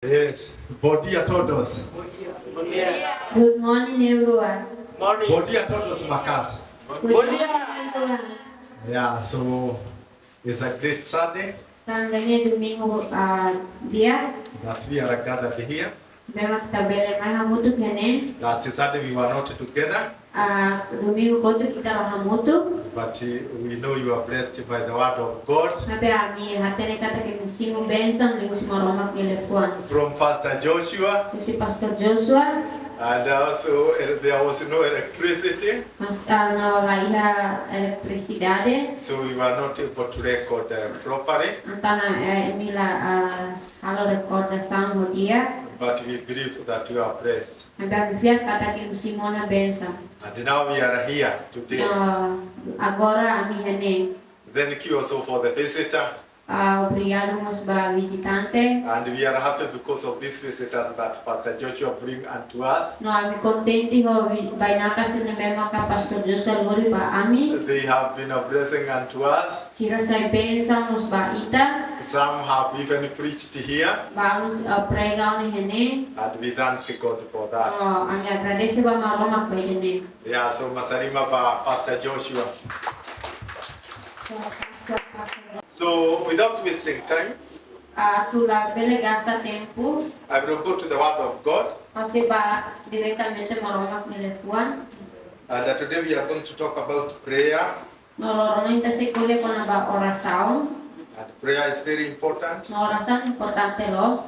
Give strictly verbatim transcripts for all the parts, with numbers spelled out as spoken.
Yes. Bom dia a todos. Good morning, everyone. Bom dia a todos, Makas. Good morning, everyone. Yeah, so it's a great Sunday Tan ne'e domingu, ah, di'ak. That we are gathered here. Ne'ebé mak ita bele mai hamutuk iha ne'e. Last Sunday we were not together, Ah, domingu kotuk ita la hamutuk. But uh, we know you are blessed by the word of God. Maibé ami hatene katak imi simu bensaun liuhusi Maromak nia liafuan. From Pastor Joshua, Husi Pastor Joshua, and also uh, there was no electricity, mas, ah, no la iha eletrisidade. So we were not able to record uh, properly. Entaun, eh, imi la, ah, halo rekordasaun ho di'ak. But we believe that you are blessed. Maibé ami fiar katak imi simu ona bensaun. And now we are here today. Ah, agora ami iha ne'e. Thank you also for the visitor. Ah, obrigadu mós ba vizitante. And we are happy because of these visitors that Pastor Joshua bring unto us. No, ami kontente ho vi-, bainaka sira ne'ebé maka Pastor Joshua lori ba ami. They have been a blessing unto us. Sira sai bensaun mós ba ita. Some have even preached here. Balu, ah, prega ona iha ne'e. And we thank God for that. Ah, ami agradese ba Maromak ba ida-ne'e. Yeah, so masarin ba Pastor Joshua. So, so, So without wasting time, ah, atu labele gasta tempu, I will go to the Word of God. ha'u sei ba diretamente Maromak nia liafuan. And uh, today we are going to talk about prayer. No loron ita sei ko'alia kona-ba orasaun. And prayer is very important. No orasaun importante loos.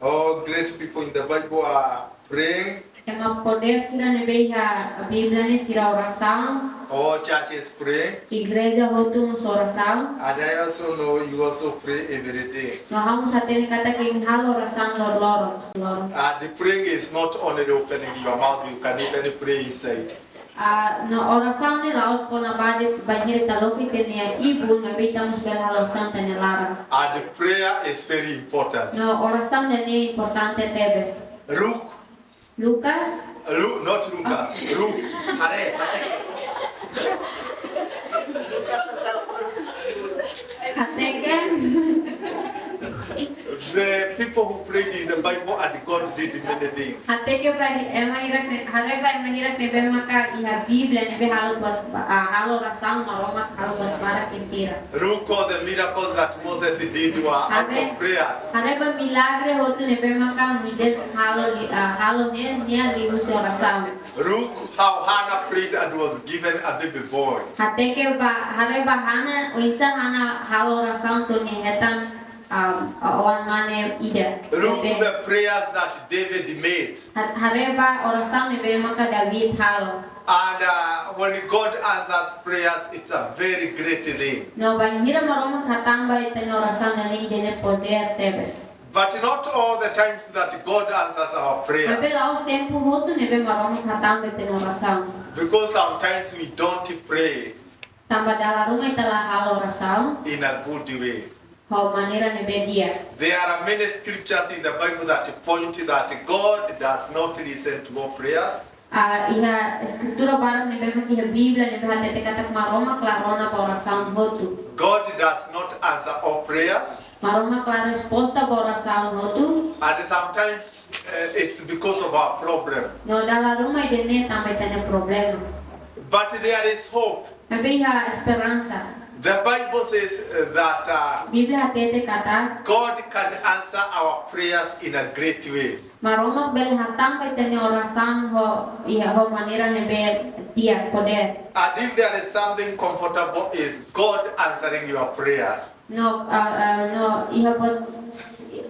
All great people in the Bible are praying. Ema podér sira ne'ebé iha Bíblia ne'e sira orasaun. All churches pray. Igreja hotu mós orasaun. And I also know you also pray every day. No ha'u mós hatene katak imi halo orasaun lor-, loron, loron. And the praying is not only opening your mouth, you can even pray inside. Ah, no orasaun ne'e la'ós kona-ba de'it bainhira ita loke ita-nia ibun, maibé ita mós bele halo orasaun iha ita-nia laran. And prayer is very important. No orasaun ne'e importante tebes. Luke, Lucas, Lu, not Lucas, Luke. Haree, Pateke. Pateke. The people who prayed in the Bible and God did many things. Hateke ba ema hirak ne'e, haree ba ema hirak ne'ebé maka iha Bíblia ne'ebé halo buat, ah, halo orasaun, Maromak halo buat barak iha sira. Look all the miracles that Moses did were out of prayers. Haree ba milagre hotu ne'ebé maka Moisés halo li-, ah, halo ne'e, nia liuhusi orasaun. Look how Hannah prayed and was given a baby boy. Hateke ba, haree ba Hana, oinsá Hana halo orasaun to'o nia hetan, ah, ah, oan mane ida. Look to the prayers that David made. Ha-, haree ba orasaun ne'ebé maka David halo. And uh, when God answers prayers, it's a very great thing. No bainhira Maromak hatán ba ita-nia orasaun ne'e, ida-ne'e podér tebes. But not all the times that God answers our prayers. Maibé la'ós tempu hotu ne'ebé Maromak hatán ba ita-nia orasaun. Because sometimes we don't pray Tanba dala ruma ita la halo orasaun in a good way. ho maneira ne'ebé di'ak. There are many scriptures in the Bible that point that God does not listen to all prayers. Ah, iha eskritura barak ne'ebé mak iha Bíblia ne'ebé hatete katak Maromak la rona ba orasaun hotu. God does not answer all prayers. Maromak la resposta ba orasaun hotu. And sometimes uh, it's because of our problem. No dala ruma ida-ne'e tanba ita-nia problema. But there is hope. Maibé iha esperansa. The Bible says uh, that uh, Bíblia hatete katak God can answer our prayers in a great way. Maromak bele hatán ba ita-nia orasaun ho, iha ho maneira ne'ebé di'ak, podér. And if there is something comfortable, is God answering your prayers. No, ah, ah, no, iha buat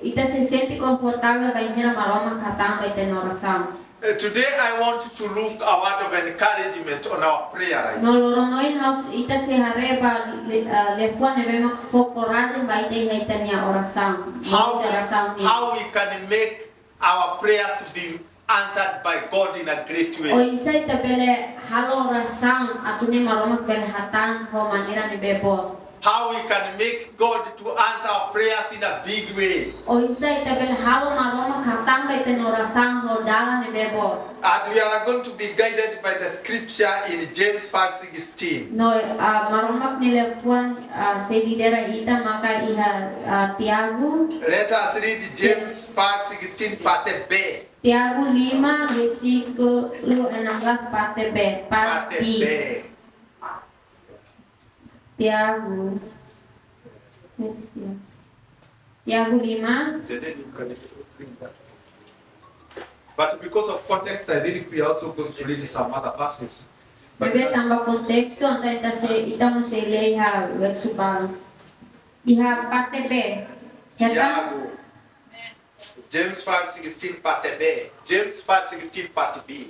ita sei sente konfortavel bainhira Maromak hatán ba ita-nia orasaun. Uh, today I want to look a word of encouragement on our prayer life. No loron ohin ha'u s-, ita sei haree ba li-, ah, liafuan ne'ebé mak fó korajen ba ita iha ita-nia orasaun. How, Orasaun nian. How we can make our prayers to be answered by God in a great way. Oinsá ita bele halo orasaun atu nune'e Maromak bele hatán ho maneira ne'ebé boot. How we can make God to answer our prayers in a big way. Oinsá ita bele halo Maromak hatán Tanba ita-nia orasaun ho dalan ne'ebé boot. And we are going to be guided by the scripture in James five sixteen. No, ah, Maromak nia liafuan, ah, sei lidera ita maka iha, ah, Tiago. Let us read James five sixteen parte B. Tiago lima, versíkulu enam belas parte B, parte B. Tiago. Tiago lima. But because of context, I think we are also going to read some other verses. But, maibé tanba kontestu, entaun ita sei, ita mós sei lee iha versu balu. Iha parte B. Hetan? Tiago. James five sixteen parte B. James five sixteen parte B.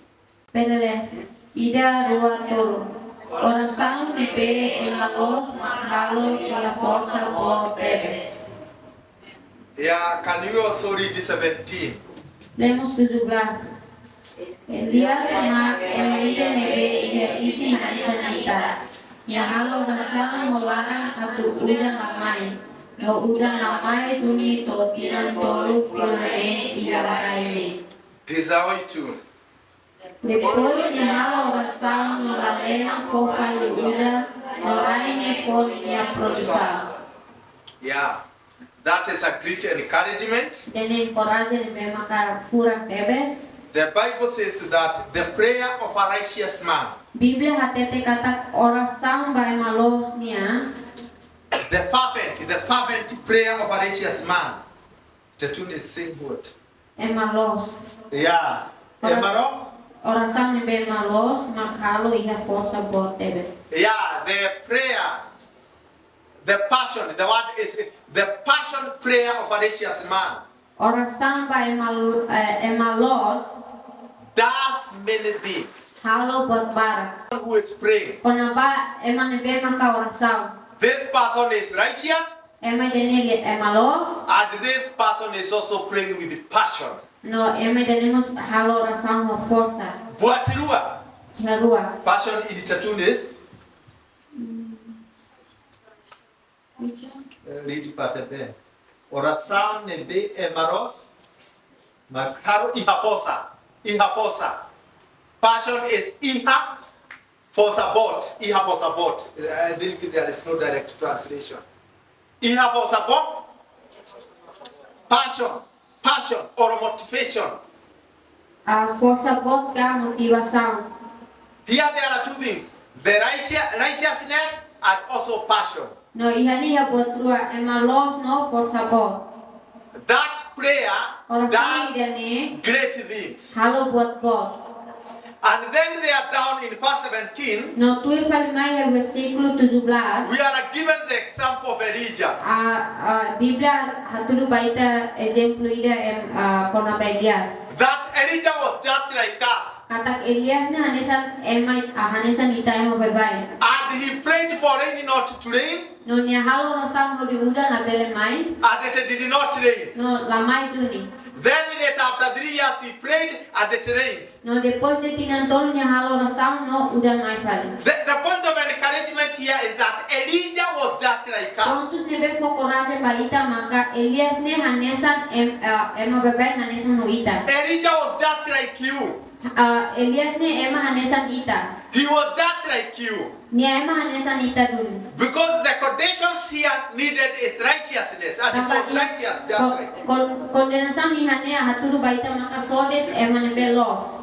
Bele lee. Ida, rua, tolu. Orasaun ne'ebé ema loos mak halo iha forsa boot tebes. Yeah, can you also read the seventeen? Lemos tujuh belas. Elias mak ema ida ne'ebé iha isin hanesan ita. Nia halo orasaun ho laran atu udan la mai. No udan la mai duni to'o tinan tolu fulan neen iha rai ne'e. Dezoito. Depois de halo orasaun no lalehan fó fali udan, no rai ne'e fó ninia produsaun. Yeah, that is a great encouragement. Ida-ne'e enkoraja ne'ebé maka furak tebes. The Bible says that the prayer of a righteous man, Bíblia hatete katak orasaun ba ema loos nian, the fervent, the fervent prayer of a righteous man, Tetun is same word. Ema loos. Yeah. Ora-, ema ro? Orasaun ne'ebé ema loos mak halo iha forsa boot tebes. Yeah, the prayer, the passion, the word is the passion prayer of a righteous man. Orasaun ba ema, eh, ema loos. Does many things. Halo buat barak. Who is praying? Kona-ba ema ne'ebé maka orasaun. This person is righteous. Ema ida-ne'e ema loos. And this person is also praying with passion. No, ema ida-ne'e mós halo orasaun ho forsa. Buat rua. Iha rua. Passion in Tetun is? Mm. Which one? Eh, read parte B. Orasaun ne'ebé ema loos mak halo iha forsa. Iha forsa. Passion is iha forsa boot, iha forsa boot. I think there is no direct translation. Iha forsa boot, passion, passion or motivation. Ah, forsa boot ka motivasaun. Here there are two things, the righteous-, righteousness and also passion. No, iha ne'e iha buat rua, ema loos no forsa boot. That prayer does great things. Orasaun ida-ne'e halo buat boot. And then they are down in verse seventeen. No tuir fali mai iha versíkulu tujuh belas. We are given the example of Elijah. Ah, ah, Bíblia hatudu ba ita ezemplu ida em, ah, kona-ba Elias. That Elijah was just like us. Katak Elias ne'e hanesan ema, ah, hanesan ita ema baibain. And he prayed for rain not to rain. No nia halo orasaun hodi udan labele mai. And it did not rain. No la mai duni. Then later, after three years, he prayed and it rained. No depois de tinan tolu nia halo orasaun no udan mai fali. The, the point of encouragement here is that Elijah was just like us. Pontu ne'ebé fó korajen ba ita maka Elias ne'e hanesan em-, eh, ema baibain hanesan ho ita. Elijah was just like you. Ah, Elias ne'e ema hanesan ita. He was just like you. Nia ema hanesan ita duni. Because the conditions here needed is righteousness, and he was righteous just like you. Tanba kon-, kondenasaun iha ne'e hatudu ba ita maka só de'it ema ne'ebé loos.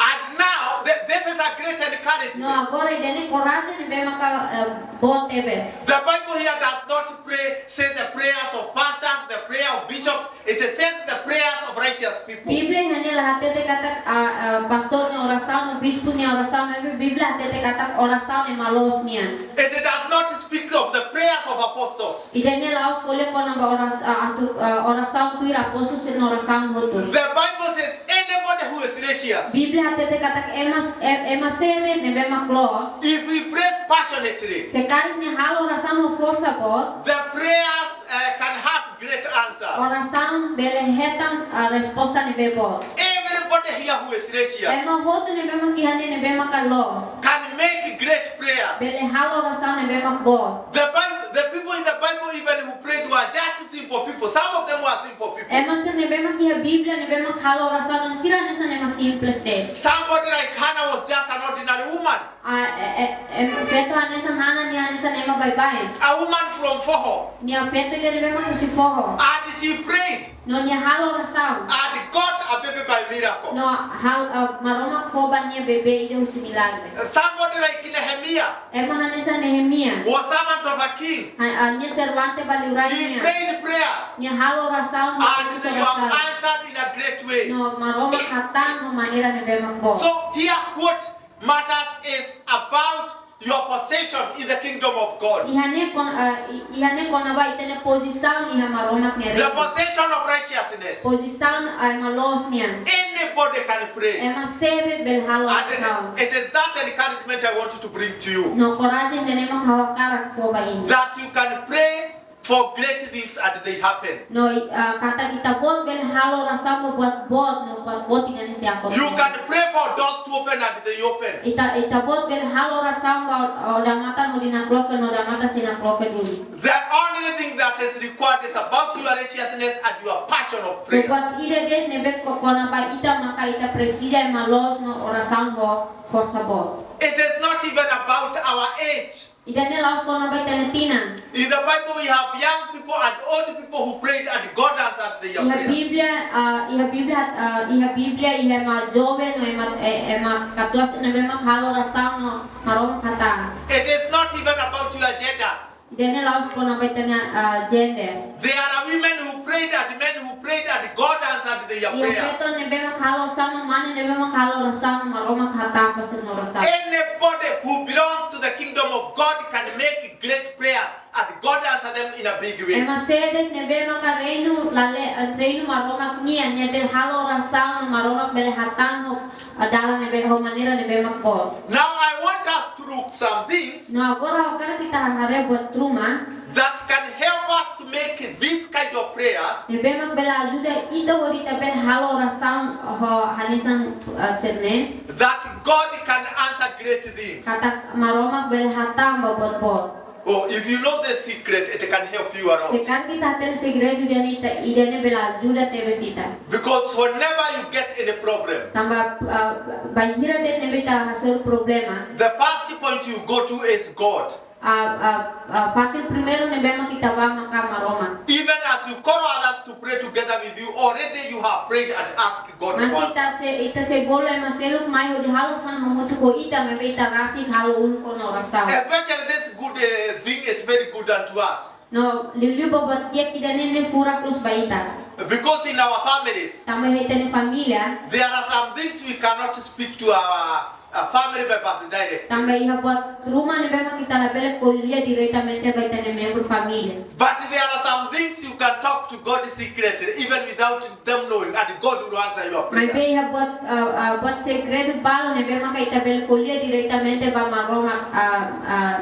And now, th-, this is a great encouragement. No, agora ida-ne'e korajen ne'ebé maka, eh, boot tebes. The Bible here does not pray, say the prayers of pastors, the prayer of bishops. It says the prayers of righteous people. Bíblia iha ne'e la hatete katak, ah, ah, pastór nia orasaun, bispu nia orasaun, maibé Bíblia hatete katak orasaun ema loos nian. It does not speak of the prayers of apostles. Ida-ne'e la'ós ko'alia kona-ba oras-, ah, atu, ah, orasaun tuir apóstolu sira-nia orasaun hotu. The Bible says anybody who is righteous, Bíblia hatete katak ema, e-, ema sé de'it ne'ebé mak loos, if he prays passionately, se karik nia halo orasaun ho forsa boot, the prayers, uh, can have great answers. Orasaun bele hetan, ah, resposta ne'ebé boot. Everybody here who is righteous, ema hotu ne'ebé mak iha ne'e ne'ebé maka loos, can make great prayers. Bele halo orasaun ne'ebé mak boot. The Bible, the people in the Bible even who prayed were just simple people. Some of them were simple people. Ema sira ne'ebé mak iha Bíblia ne'ebé mak halo orasaun sira hanesan ema simples de'it. Somebody like Hannah was just an ordinary woman. Ah, e, e, em, feto hanesan Hana, nia hanesan ema baibain. A woman from Foho. Nia feto ida ne'ebé mak husi Foho. And she prayed. No nia halo orasaun. And got a baby by miracle. No hal, ah, Maromak fó ba nia bebé ida husi milagre. Somebody like Nehemiah. Ema hanesan Nehemias. Was servant of a king. Ha, ah, nia servante ba liurai nian. He prayed prayers. Nia halo orasaun, nia halo orasaun. And they were answered in a great way. No Maromak hatán ho maneira ne'ebé mak boot. So here what matters is about your position in the kingdom of God. Iha ne'e kon-, ah, i-, iha ne'e kona-ba ita-nia pozisaun iha Maromak nia reinu. The position of righteousness. Pozisaun, ah, ema loos nian. Anybody can pray. Ema sé de'it bele halo orasaun. And it, it is that encouragement I want to bring to you. No korajen ida-ne'e mak ha'u hakarak fó ba imi. That you can pray for great things and they happen. No, ah, katak ita-boot bele halo orasaun ba buat boot, no buat boot ida-ne'e sei akontese. You can pray for doors to open and they open. Ita, ita-boot bele halo orasaun ba, ah, odamatan hodi nakloke, no odamatan sei nakloke duni. The only thing that is required is about your righteousness and your passion of prayer. So buat ida de'it ne'ebé ko-, kona-ba ita maka ita presiza ema loos no orasaun ho forsa boot. It is not even about our age. Ida-ne'e la'ós kona-ba ita-nia tinan. In the Bible, we have young people and old people who prayed and God answered their prayers. Iha Bíblia, ah, iha Bíblia, ah, iha Bíblia, iha ema joven, no ema, eh, ema katuas ne'ebé mak halo orasaun no Maromak hatán. It is not even about your gender. Ida-ne'e la'ós kona-ba ita-nia, ah, gender. There are women who prayed and men who prayed and God answered their prayers. Iha feto ne'ebé mak halo orasaun, mane ne'ebé mak halo orasaun, Maromak hatán ba sira-nia orasaun. Anybody who belongs to the kingdom of God can make great prayers and God answer them in a big way. Ema sé de'it ne'ebé maka reinu lalehan, reinu Maromak nian, nia bele halo orasaun, Maromak bele hatán ho, ah, dalan ne'ebé, ho maneira ne'ebé mak boot. Now I want us to look some things. No agora ha'u hakarak ita haree buat ruma. That can help us to make this kind of prayers. Ne'ebé mak bele ajuda ita hodi ita bele halo orasaun ho hanesan, ah, sira-ne'e. That God can answer great things. Katak Maromak bele hatán ba buat boot. Oh, if you know the secret, it can help you a lot. Se karik ita hatene segredu ida-ne'e, ita, ida-ne'e bele ajuda tebes ita. Because whenever you get any problem, tanba, ah, bainhira de'it ne'ebé ita hasoru problema, the first point you go to is God. Ah, ah, ah, fatin primeiru ne'ebé mak ita bá maka Maromak. Even as you call others to pray together with you, already you have prayed and asked God for answer. Maibé ita sei, ita sei bolu ema seluk mai hodi halo orasaun hamutuk ho ita, maibé ita rasik halo uluk ona orasaun. Especially this good, eh, thing is very good unto us. No liuliu ba buat di'ak ida-ne'e ne'e furak loos ba ita. Because in our families, tanba iha ita-nia família, there are some things we cannot speak to our, uh, family members direct. Tanba iha buat ruma ne'ebé mak ita labele ko'alia diretamente ba ita-nia membru família. But there are some things you can talk to God secretly, even without them knowing, and God will answer your prayers. Maibé iha buat, ah, ah, buat segredu balu ne'ebé maka ita bele ko'alia diretamente ba Maromak, ah, ah,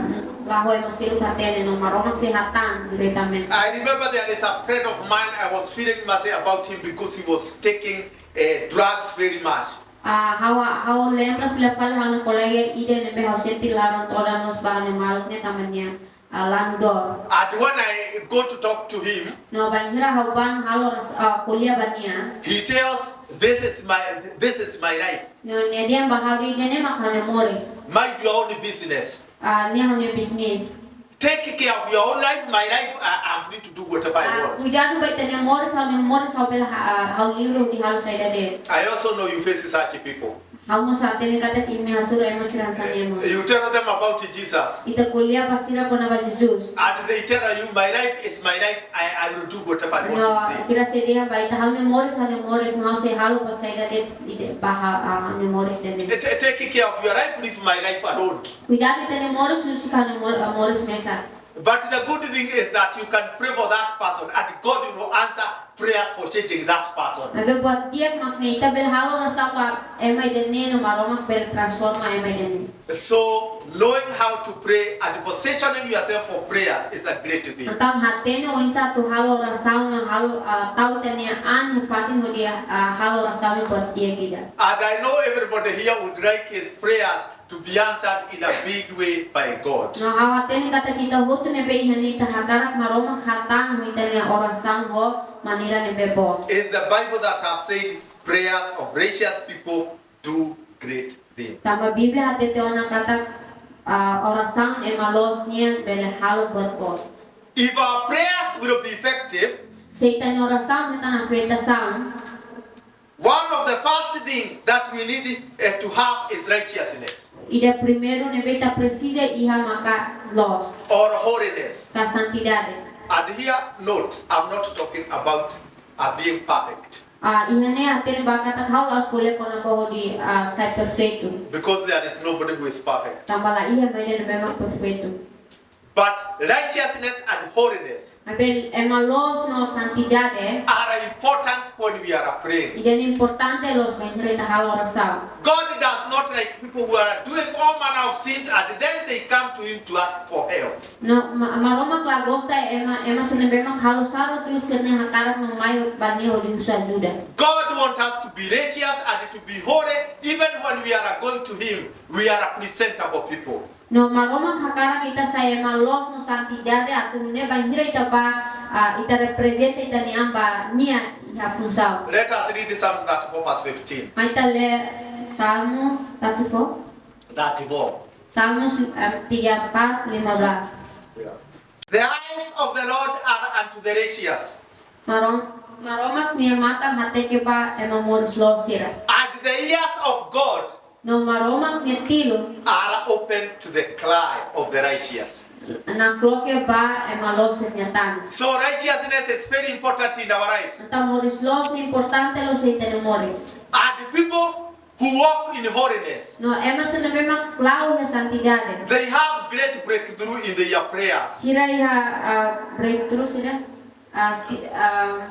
la ho ema seluk hatene, no Maromak sei hatán diretamente. I remember there is a friend of mine, I was feeling mercy about him because he was taking, eh, drugs very much. Ah, ha'u, ha'u lembra fila fali ha'u-nia kolega ida ne'ebé ha'u sente laran todan loos ba ha'u-nia maluk ne'e tanba nia, ah, lanu dór. And when I go to talk to him, no bainhira ha'u bá halo oras-, ah, ko'alia ba nia, he tells, "This is my, this is my life." No nia dehan ba ha'u dehan ida-ne'e mak ha'u-nia moris. Mind your own business. Ah, nia ha'u-nia bisnis. Take care of your own life, my life, I, I'm free to do whatever I want. Ah, kuidadu ba ita-nia moris, ha'u-nia moris ha'u bele ha-, ah, ha'u livre hodi halo saida de'it. I also know you face such people. Ha'u mós hatene katak imi hasoru ema sira hanesan ne'e mós. You tell them about Jesus. Ita ko'alia ba sira kona-ba Jesus. And they tell you, "My life is my life. I, I will do whatever I want to do." No sira sei dehan ba ita, ha'u-nia moris, ha'u-nia moris, ha'u sei halo buat saida de'it, ita ba ha-, ah, ha'u-nia moris de'it. Ta-, take care of your life, leave my life alone. Kuidadu ita-nia moris, husik ha'u-nia mor-, ah, moris mesak. But the good thing is that you can pray for that person and God will answer prayers for changing that person. Maibé buat di'ak mak ne'e ita bele halo orasaun ba ema ida-ne'e no Maromak bele transforma ema ida-ne'e. So Knowing how to pray and positioning yourself for prayers is a great thing. Entaun hatene oinsá atu halo orasaun, halo, ah, tau ita-nia an iha fatin hodi, ah, halo orasaun buat di'ak ida. And I know everybody here would like his prayers to be answered in a big way by God. No ha'u hatene katak ita hotu ne'ebé iha ne'e ita hakarak Maromak hatán ita-nia orasaun ho maneira ne'ebé boot. It's the Bible that have said prayers of righteous people do great things. Tanba Bíblia hatete ona katak, ah, orasaun ema loos nian bele halo buat boot. If our prayers will be effective, Se ita-nia orasaun hetan afetasaun, one of the first thing that we need, eh, to have is righteousness ida primeiru ne'ebé ita presiza iha maka loos, or holiness. ka santidade. And here, note, I'm not talking about, uh, being perfect, Ah, iha ne'e hatene ba katak ha'u la'ós ko'alia kona-ba hodi, ah, sai perfeitu. Because there is nobody who is perfect. Tanba la iha ema ida ne'ebé mak perfeitu. But righteousness and holiness Maibé ema loos no santidade are important when we are praying. ida-ne'e importante loos bainhira ita halo orasaun. God does not like people who are doing all manner of sins and then they come to him to ask for help. No, Ma-, Maromak la gosta ema, ema sira ne'ebé mak halo sala tuir sira-nia hakarak no mai ba nia hodi husu ajuda. God wants us to be righteous and to be holy. Even when we are going to him, we are presentable people. No Maromak hakarak ita sai ema loos no santidade atu nune'e bainhira ita bá, ah, ita reprezenta ita-nia an ba nia iha funsaun. Let us read Psalms thirty-four verse fifteen. Mai ita lee Salmu thirty-four. Thirty-four. Salmos, em, tiga empat lima belas. The eyes of the Lord are unto the righteous, Marom-, Maromak nia matan hateke ba ema moris loos sira. And the ears of God No Maromak nia tilun are open to the cry of the righteous. nakloke ba ema loos sira-nia tanis. So righteousness is very important in our lives. Entaun moris loos ne'e importante loos iha ita-nia moris. And people who walk in holiness, No ema sira ne'ebé mak la'o iha santidade, they have great breakthrough in their prayers. sira iha, ah, breakthrough sira, ah, si-, ah,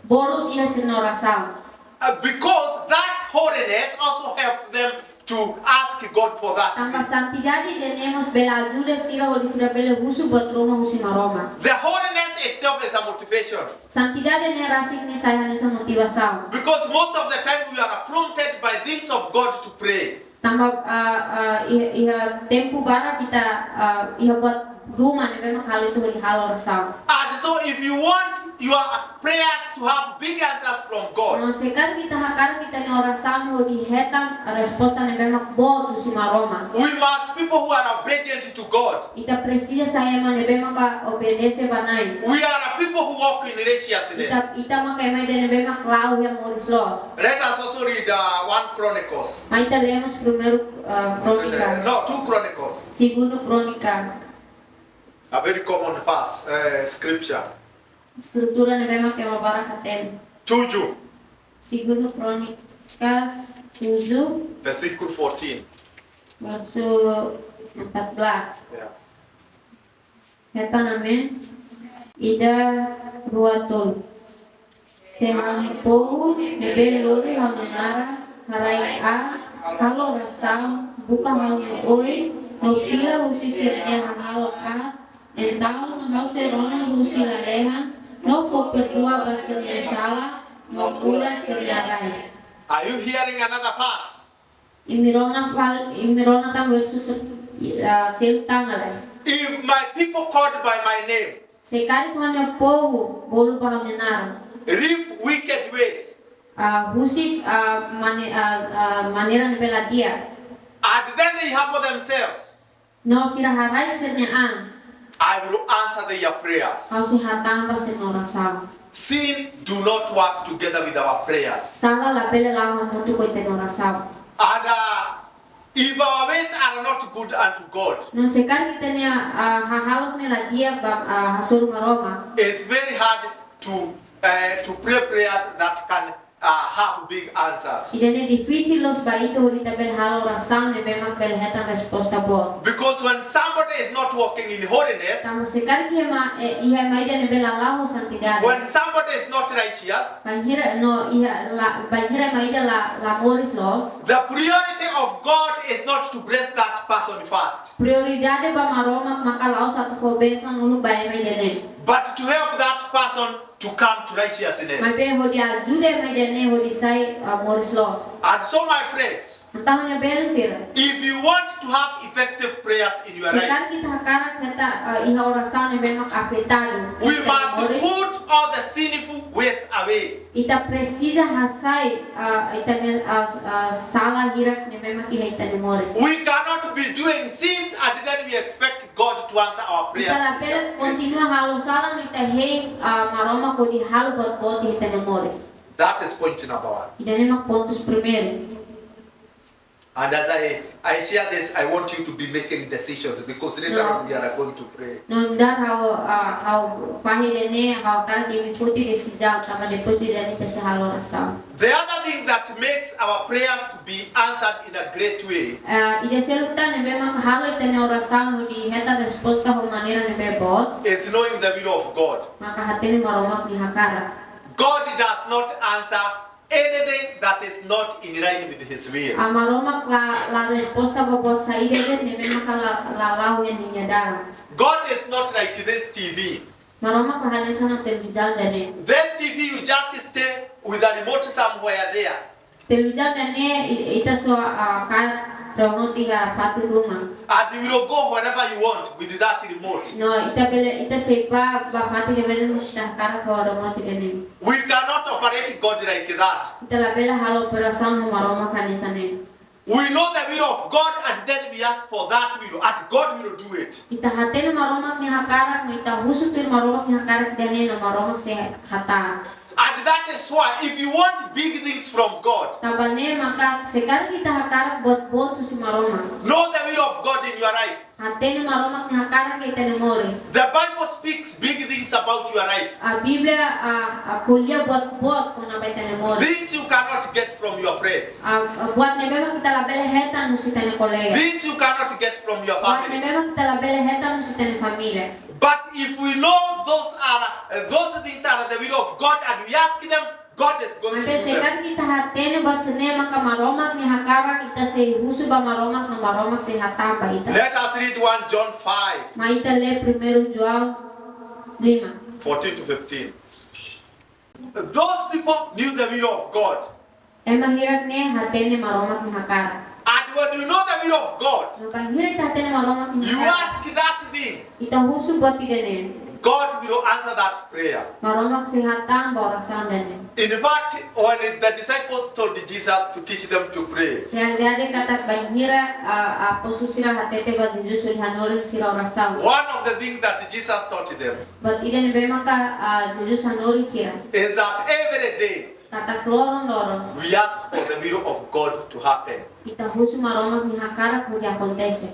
borus iha sira-nia orasaun. Uh, because that holiness also helps them to ask God for that Tanba thing. santidade ida-ne'e mós bele ajuda sira hodi sira bele husu buat ruma husi Maromak. The holiness itself is a motivation. Santidade ne'e rasik ne'e sai hanesan motivasaun. Because most of the time we are prompted by things of God to pray. Tanba, ah, ah, iha, iha tempu barak ita, ah, iha buat ruma ne'ebé mak halo ita hodi halo orasaun. And so if you want your prayers to have big answers from God, No se karik ita hakarak ita-nia orasaun hodi hetan resposta ne'ebé mak boot husi Maromak, we must people who are obedient to God. ita presiza sai ema ne'ebé maka obedese ba Na'i. We are people who walk in righteousness. Ita, ita maka ema ida ne'ebé mak la'o iha moris loos. Let us also read, uh, one Chronicles. Mai ita lee mós primeiru, ah, Krónika. No, two Chronicles. Segundu Krónika. A very common verse, uh, scripture. Eskritura ne'ebé mak ema barak hatene. Tujuh, Segundu Krónikas tujuh, versículo fourteen. versu empat belas. Yeah. Hetan ne'e, ida, rua, tolu. Se ha'u-nia povu ne'ebé lori ha'u-nia naran, haraik an, halo orasaun, buka ha'u-nia oin, no fila husi sira-nia hahalok aat, entaun ha'u sei rona husi lalehan, no fó perdua ba sira-nia sala, no kura sira-nia rai. Are you hearing another verse? Imi rona fali, imi rona tan versu se-, ah, seluk tan ka lae. If my people called by my name, Se karik ha'u-nia povu bolu ba ha'u-nia naran, leave wicked ways, ah, husik, ah, mane-, ah, ah, maneira ne'ebé la di'ak, and then they humble themselves, no sira haraik sira-nia an, I will answer their prayers. ha'u sei hatán ba sira-nia orasaun. Sin do not work together with our prayers. Sala labele la'o hamutuk ho ita-nia orasaun. And, uh, if our ways are not good unto God, No se karik ita-nia, ah, hahalok ne'e la di'ak ba, ah, hasoru Maromak, it's very hard to, uh, to pray prayers that can, uh, have big answers. ida-ne'e difisil loos ba ita hodi ita bele halo orasaun ne'ebé mak bele hetan resposta boot. Because when somebody is not walking in holiness, Tanba se karik iha ema, eh, iha ema ida ne'ebé la la'o ho santidade, when somebody is not righteous, bainhira, no, iha la, bainhira ema ida la, la moris loos, the priority of God is not to bless that person first. Prioridade ba Maromak maka la'ós atu fó bensaun uluk ba ema ida-ne'e. But to help that person to come to righteousness. Maibé hodi ajuda ema ida-ne'e hodi sai ah, moris loos. And so, my friends, Entaun, ha'u-nia belun sira, if you want to have effective prayers in your se life, karik ita hakarak hetan ah, iha orasaun ne'ebé mak afetadu, we ita-nia must moris, put all the sinful ways away. Ita presiza hasai ah, ita-nia ah, ah, sala hirak ne'ebé mak iha ita-nia moris. We cannot be doing sins and then we expect God to answer our prayers. Ita labele kontinua halo sala no ita hein ah, Maromak hodi halo buat boot iha ita-nia moris. That is point number one. Ida-ne'e mak pontus primeiru. And as I, I share this, I want you to be making decisions because later No. on we are going to pray. Nu'udar ha'u ah, ha'u fahe ida-ne'e, ha'u hakarak imi foti desizaun, tanba depois ida-ne'e ita sei halo orasaun. The other thing that makes our prayers to be answered in a great way Ah, ida seluk tan ne'ebé mak halo ita-nia orasaun hodi hetan resposta ho maneira ne'ebé boot, is knowing the will of God. maka hatene Maromak nia hakarak. God does not answer anything that is not in line with His will. Ah, Maromak la, la resposta ba buat saida de'it ne'ebé maka la, la la'o iha ninia dalan. God is not like this T V. Maromak la hanesan televizaun ida-ne'e. This T V, you just stay with a remote somewhere there. Televizaun ida-ne'e i- ita só ah, kaer remote iha fatin ruma. And you will go wherever you want with that remote. No, ita bele, ita sei bá ba fatin ne'ebé mak ita hakarak ho remote ida-ne'e. We cannot operate God like that. Ita labele halo operasaun ho Maromak hanesan ne'e. We know the will of God and then we ask for that will and God will do it. Ita hatene Maromak nia hakarak, no ita husu tuir Maromak nia hakarak ida-ne'e no Maromak sei hatán. And that is why if you want big things from God, Tanba ne'e maka se karik ita hakarak buat boot husi Maromak, know the will of God in your life. Hatene Maromak nia hakarak iha ita-nia moris. The Bible speaks big things about your life. A Bíblia ah, ah, ko'alia buat boot kona-ba ita-nia moris. Things you cannot get from your friends. Ah, ah, buat ne'ebé mak ita labele hetan husi ita-nia kolega. Things you cannot get from your Buat family. ne'ebé mak ita labele hetan husi ita-nia família. But if we know those are uh, those things are the will of God and we ask them, God is going to Maibé do se them. karik ita hatene buat sira-ne'e maka Maromak nia hakarak, ita sei husu ba Maromak no Maromak sei hatán ba ita. Let us read one John five, Mai ita lee Primeiru João lima. fourteen to fifteen. Those people knew the will of God. Ema hirak-ne'e hatene Maromak nia hakarak. And when you know the will of God, No bainhira ita hatene Maromak nia you hakarak, ask that thing, ita husu buat ida-ne'e, God will answer that prayer. Maromak sei hatán ba orasaun ida-ne'e. In fact, when the disciples told Jesus to teach them to pray, Realidade katak bainhira ah, apóstolu sira hatete ba Jesus hodi hanorin sira orasaun, one of the things that Jesus taught them buat ida ne'ebé maka ah, Jesus hanorin sira, is that every day loron-loron we ask for the will of God to happen. ita husu Maromak nia hakarak hodi akontese.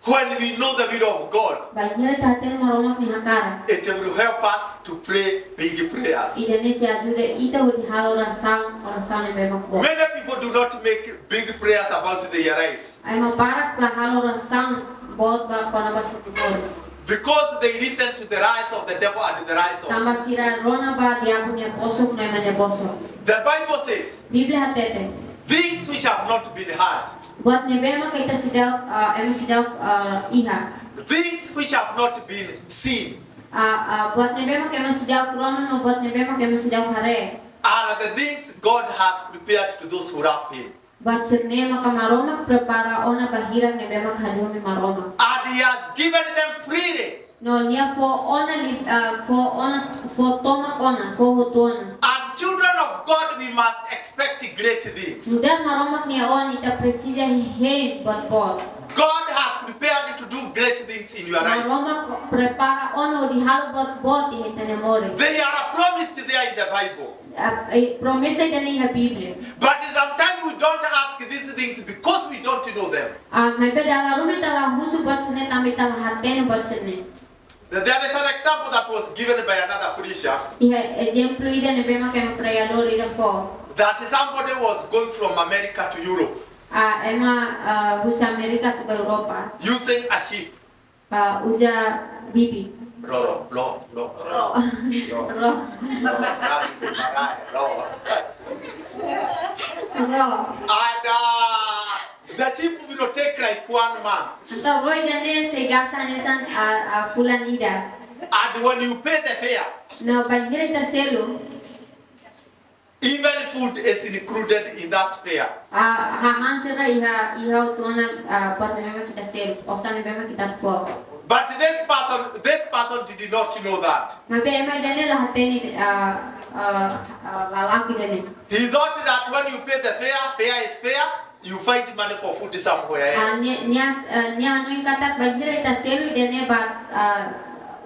When we know the will of God, Bainhira ita hatene Maromak nia hakarak, it will help us to pray big prayers. ida-ne'e sei ajuda ita hodi halo orasaun, orasaun ne'ebé mak boot. Many people do not make big prayers about their lives Ema barak la halo orasaun boot ba kona-ba sira-nia moris, because they listen to the lies of the devil and the lies of. tanba sira rona ba diabu nia bosok no ema nia bosok. The Bible says, Bíblia hatete, things which have not been heard, buat ne'ebé maka ita seidauk, ah, ema seidauk ah, iha. things which have not been seen, Ah, ah, buat ne'ebé maka ema seidauk rona no buat ne'ebé maka ema seidauk haree, are the things God has prepared to those who love Him. buat sira-ne'e maka Maromak prepara ona ba hirak ne'ebé maka hadomi Maromak. And He has given them freely. No nia fó ona li-, ah, fó ona, fó tomak ona, fó hotu ona. As children of God, we must expect great things. Nu'udar Maromak nia oan, ita presiza hein buat boot. God has prepared to do great things in your life. Maromak prepara ona hodi halo buat boot iha ita-nia moris. They are promised there in the Bible. Ah, eh, promesa ida-ne'e iha Bíblia. But sometimes we don't ask these things because we don't know them. Ah, maibé dala ruma ita la husu buat sira-ne'e tanba ita la hatene buat sira-ne'e. There is an example that was given by another preacher Iha ezemplu ida ne'ebé maka ema pregadór ida fó. that somebody was going from America to Europe Ah, ema ah, husi Amérika to'o ba Europa. using a ship. Ah, uza bibi. Ro, ro, ro, ro, ro, Ro, ro, that's the Mariah, ro. ro. And uh, the ship will take like one month. Entaun roi ida-ne'e sei gasta hanesan, ah, ah, fulan ida. And when you pay the fare, No bainhira ita selu, even food is included in that fare. Ah, hahán sira iha, iha hotu ona, ah, buat ne'ebé mak ita selu, osan ne'ebé mak ita fó. But this person, this person did not know that. Maibé ema ida-ne'e la hatene, ah, ah, ah, lala'ok ida-ne'e. He thought that when you pay the fare, fare is fare, you find money for food somewhere Ah, else. nia, nia, ah, nia hanoin katak bainhira ita selu ida-ne'e ba, ah,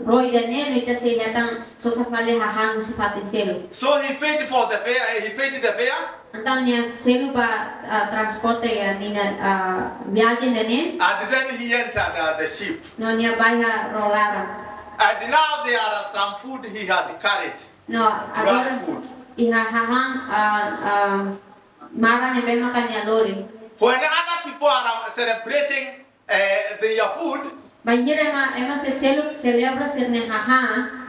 roi ida-ne'e no ita sei hetan sosa fali hahán husi fatin seluk. So he paid for the fare, he paid the fare, Entaun nia selu ba, ah, transporte ya, ninia, ah, viajen ida-ne'e. And then he entered uh, the ship. No nia bá iha ró laran. And now there are some food he had carried. No Dry agora food. Iha hahán, ah, ah, maran ne'ebé maka nia lori. When other people are celebrating uh, their food, Bainhira ema, ema sei selu, selebra sira-nia hahán.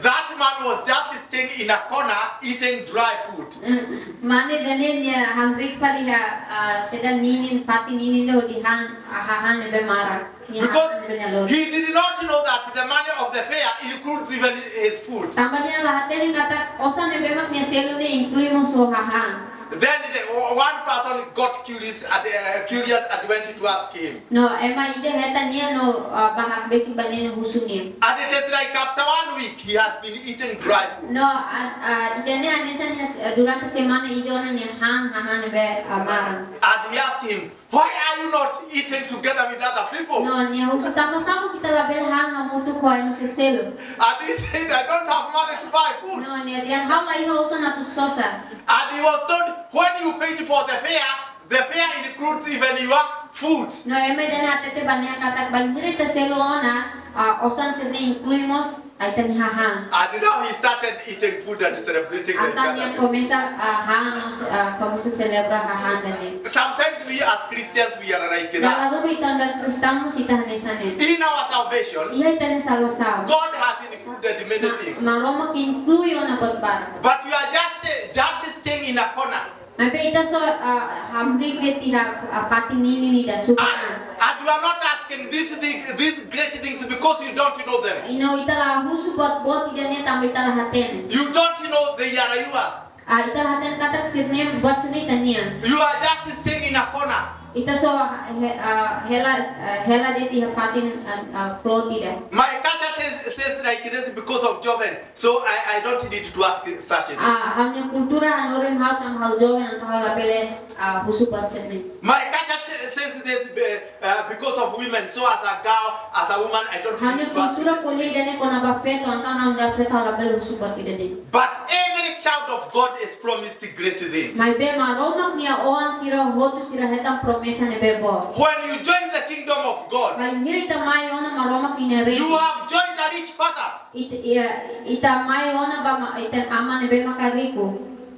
That man was just staying in a corner eating dry food. Mm, mane ida-ne'e nia hamriik fali iha, ah, saida ninin, fatin ninin ida hodi han, ah, hahán ne'ebé maran. Nia Because hahán ne'ebé nia lori. He did not know that the money of the fare includes even his food. Tanba nia la hatene katak osan ne'ebé mak nia selu ne'e inklui mós ho hahán. Then the, one person got curious and, uh, curious and went to ask him. No ema ida hetan nia no, ah, bá hakbesik ba nia no husu nia. And it is like after one week he has been eating dry food. No, ah, ah, ida-ne'e hanesan has, ah, durante semana ida ona nia han hahán ne'ebé, ah, maran. And he asked him, "Why are you not eating together with other people?" No, nia husu tanba sá mak ita labele han hamutuk ho ema seluk. And he said, "I don't have money to buy food." No, nia dehan ha'u la iha osan atu sosa. And he was told, "When you paid for the fare, the fare includes even your food." No ema ida-ne'e hatete ba nia katak bainhira ita selu ona, ah, osan sira-ne'e inklui mós ita-nia hahán. And now he started eating food and celebrating like Entaun nia other people. Komesa, ah, han, ah, komesa selebra hahán ida-ne'e. Sometimes we as Christians, we are like that. Dala ruma ita nu'udar kristaun mós ita hanesan ne'e. In our salvation, Iha ita-nia salvasaun. God has included many Ma-, things. Maromak inklui ona buat barak. But you are just, uh, just staying in a corner. Maibé ita só, ah, hamriik de'it iha, ah, fatin ninin ida suku. And, and you are not asking these things, these great things because you don't know them. No ita la husu buat boot ida-ne'e tanba ita la hatene. You don't know they are yours. Ah, ita la hatene katak sira-ne'e buat sira-ne'e ita-nian. You are just staying in a corner. Ita só, ah, he-, ah, hela, ah, hela de'it iha fatin, ah, ah, kloot ida. My culture says, says like this because of joven. So I, I don't need to ask such a thing. Ah, ha'u-nia kultura hanorin ha'u tanba ha'u joven, entaun ha'u labele, ah, husu buat sira-ne'e. My culture ch- says this be- uh, because of women. So as a girl, as a woman, I don't need Ha'u-nia to ask kultura this ko'alia thing. Ida-ne'e kona-ba feto, entaun ha'u nu'udar feto ha'u labele husu buat ida-ne'e. But every child of God is promised great things. Maibé Maromak nia oan sira hotu sira hetan promesa ne'ebé boot. When you join the kingdom of God, Bainhira ita mai ona Maromak nia reinu. You have joined a rich father. Ita, iya, ita mai ona ba ma-, ita-nia aman ne'ebé maka riku.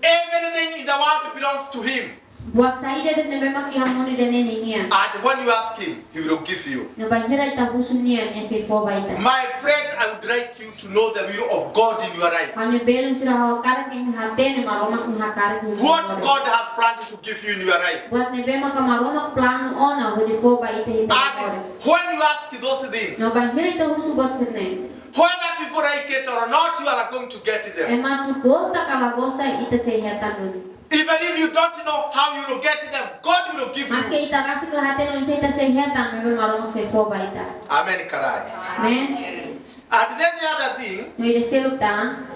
Everything in the world belongs to him. Buat saida de'it ne'ebé mak iha mundu ida-ne'e ninia. And when you ask him, he will give you. No bainhira ita husu nia, nia sei fó ba ita. My friend, I would like you to know the will of God in your life. Ha'u-nia belun sira, ha'u hakarak ita hatene Maromak nia hakarak iha ita-nia moris. What God has planned to give you in your life. Buat ne'ebé maka Maromak planu ona hodi fó ba ita iha ita-nia And moris. when you ask those things, No bainhira ita husu buat sira-ne'e. whether people like it or not, you are going to get them. Ema atu gosta ka la gosta, ita sei hetan duni. Even if you don't know how you will get them, God will give you. Maske ita rasik la hatene oinsá ita sei hetan, maibé Maromak sei fó ba ita. Amen, karai. Amen. And then the other thing No ida seluk tan,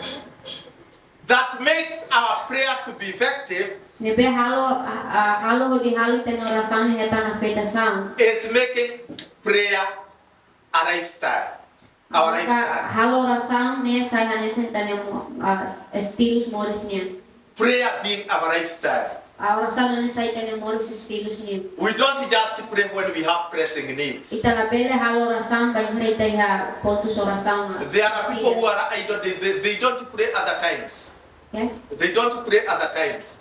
that makes our prayers to be effective ne'ebé halo, ah, halo hodi halo ita-nia orasaun ne'e hetan afetasaun. is making prayer a lifestyle. Our Maka lifestyle. halo orasaun ne'e sai hanesan ita-nia mo-, ah, estilu moris nian. Prayer being our lifestyle. Ah, orasaun ne'e sai ita-nia moris estilu nian. We don't just pray when we have pressing needs. Ita labele halo orasaun bainhira ita iha pontus orasaun. There are people who are idle, they, they, they don't pray other times. Yes. They don't pray other times.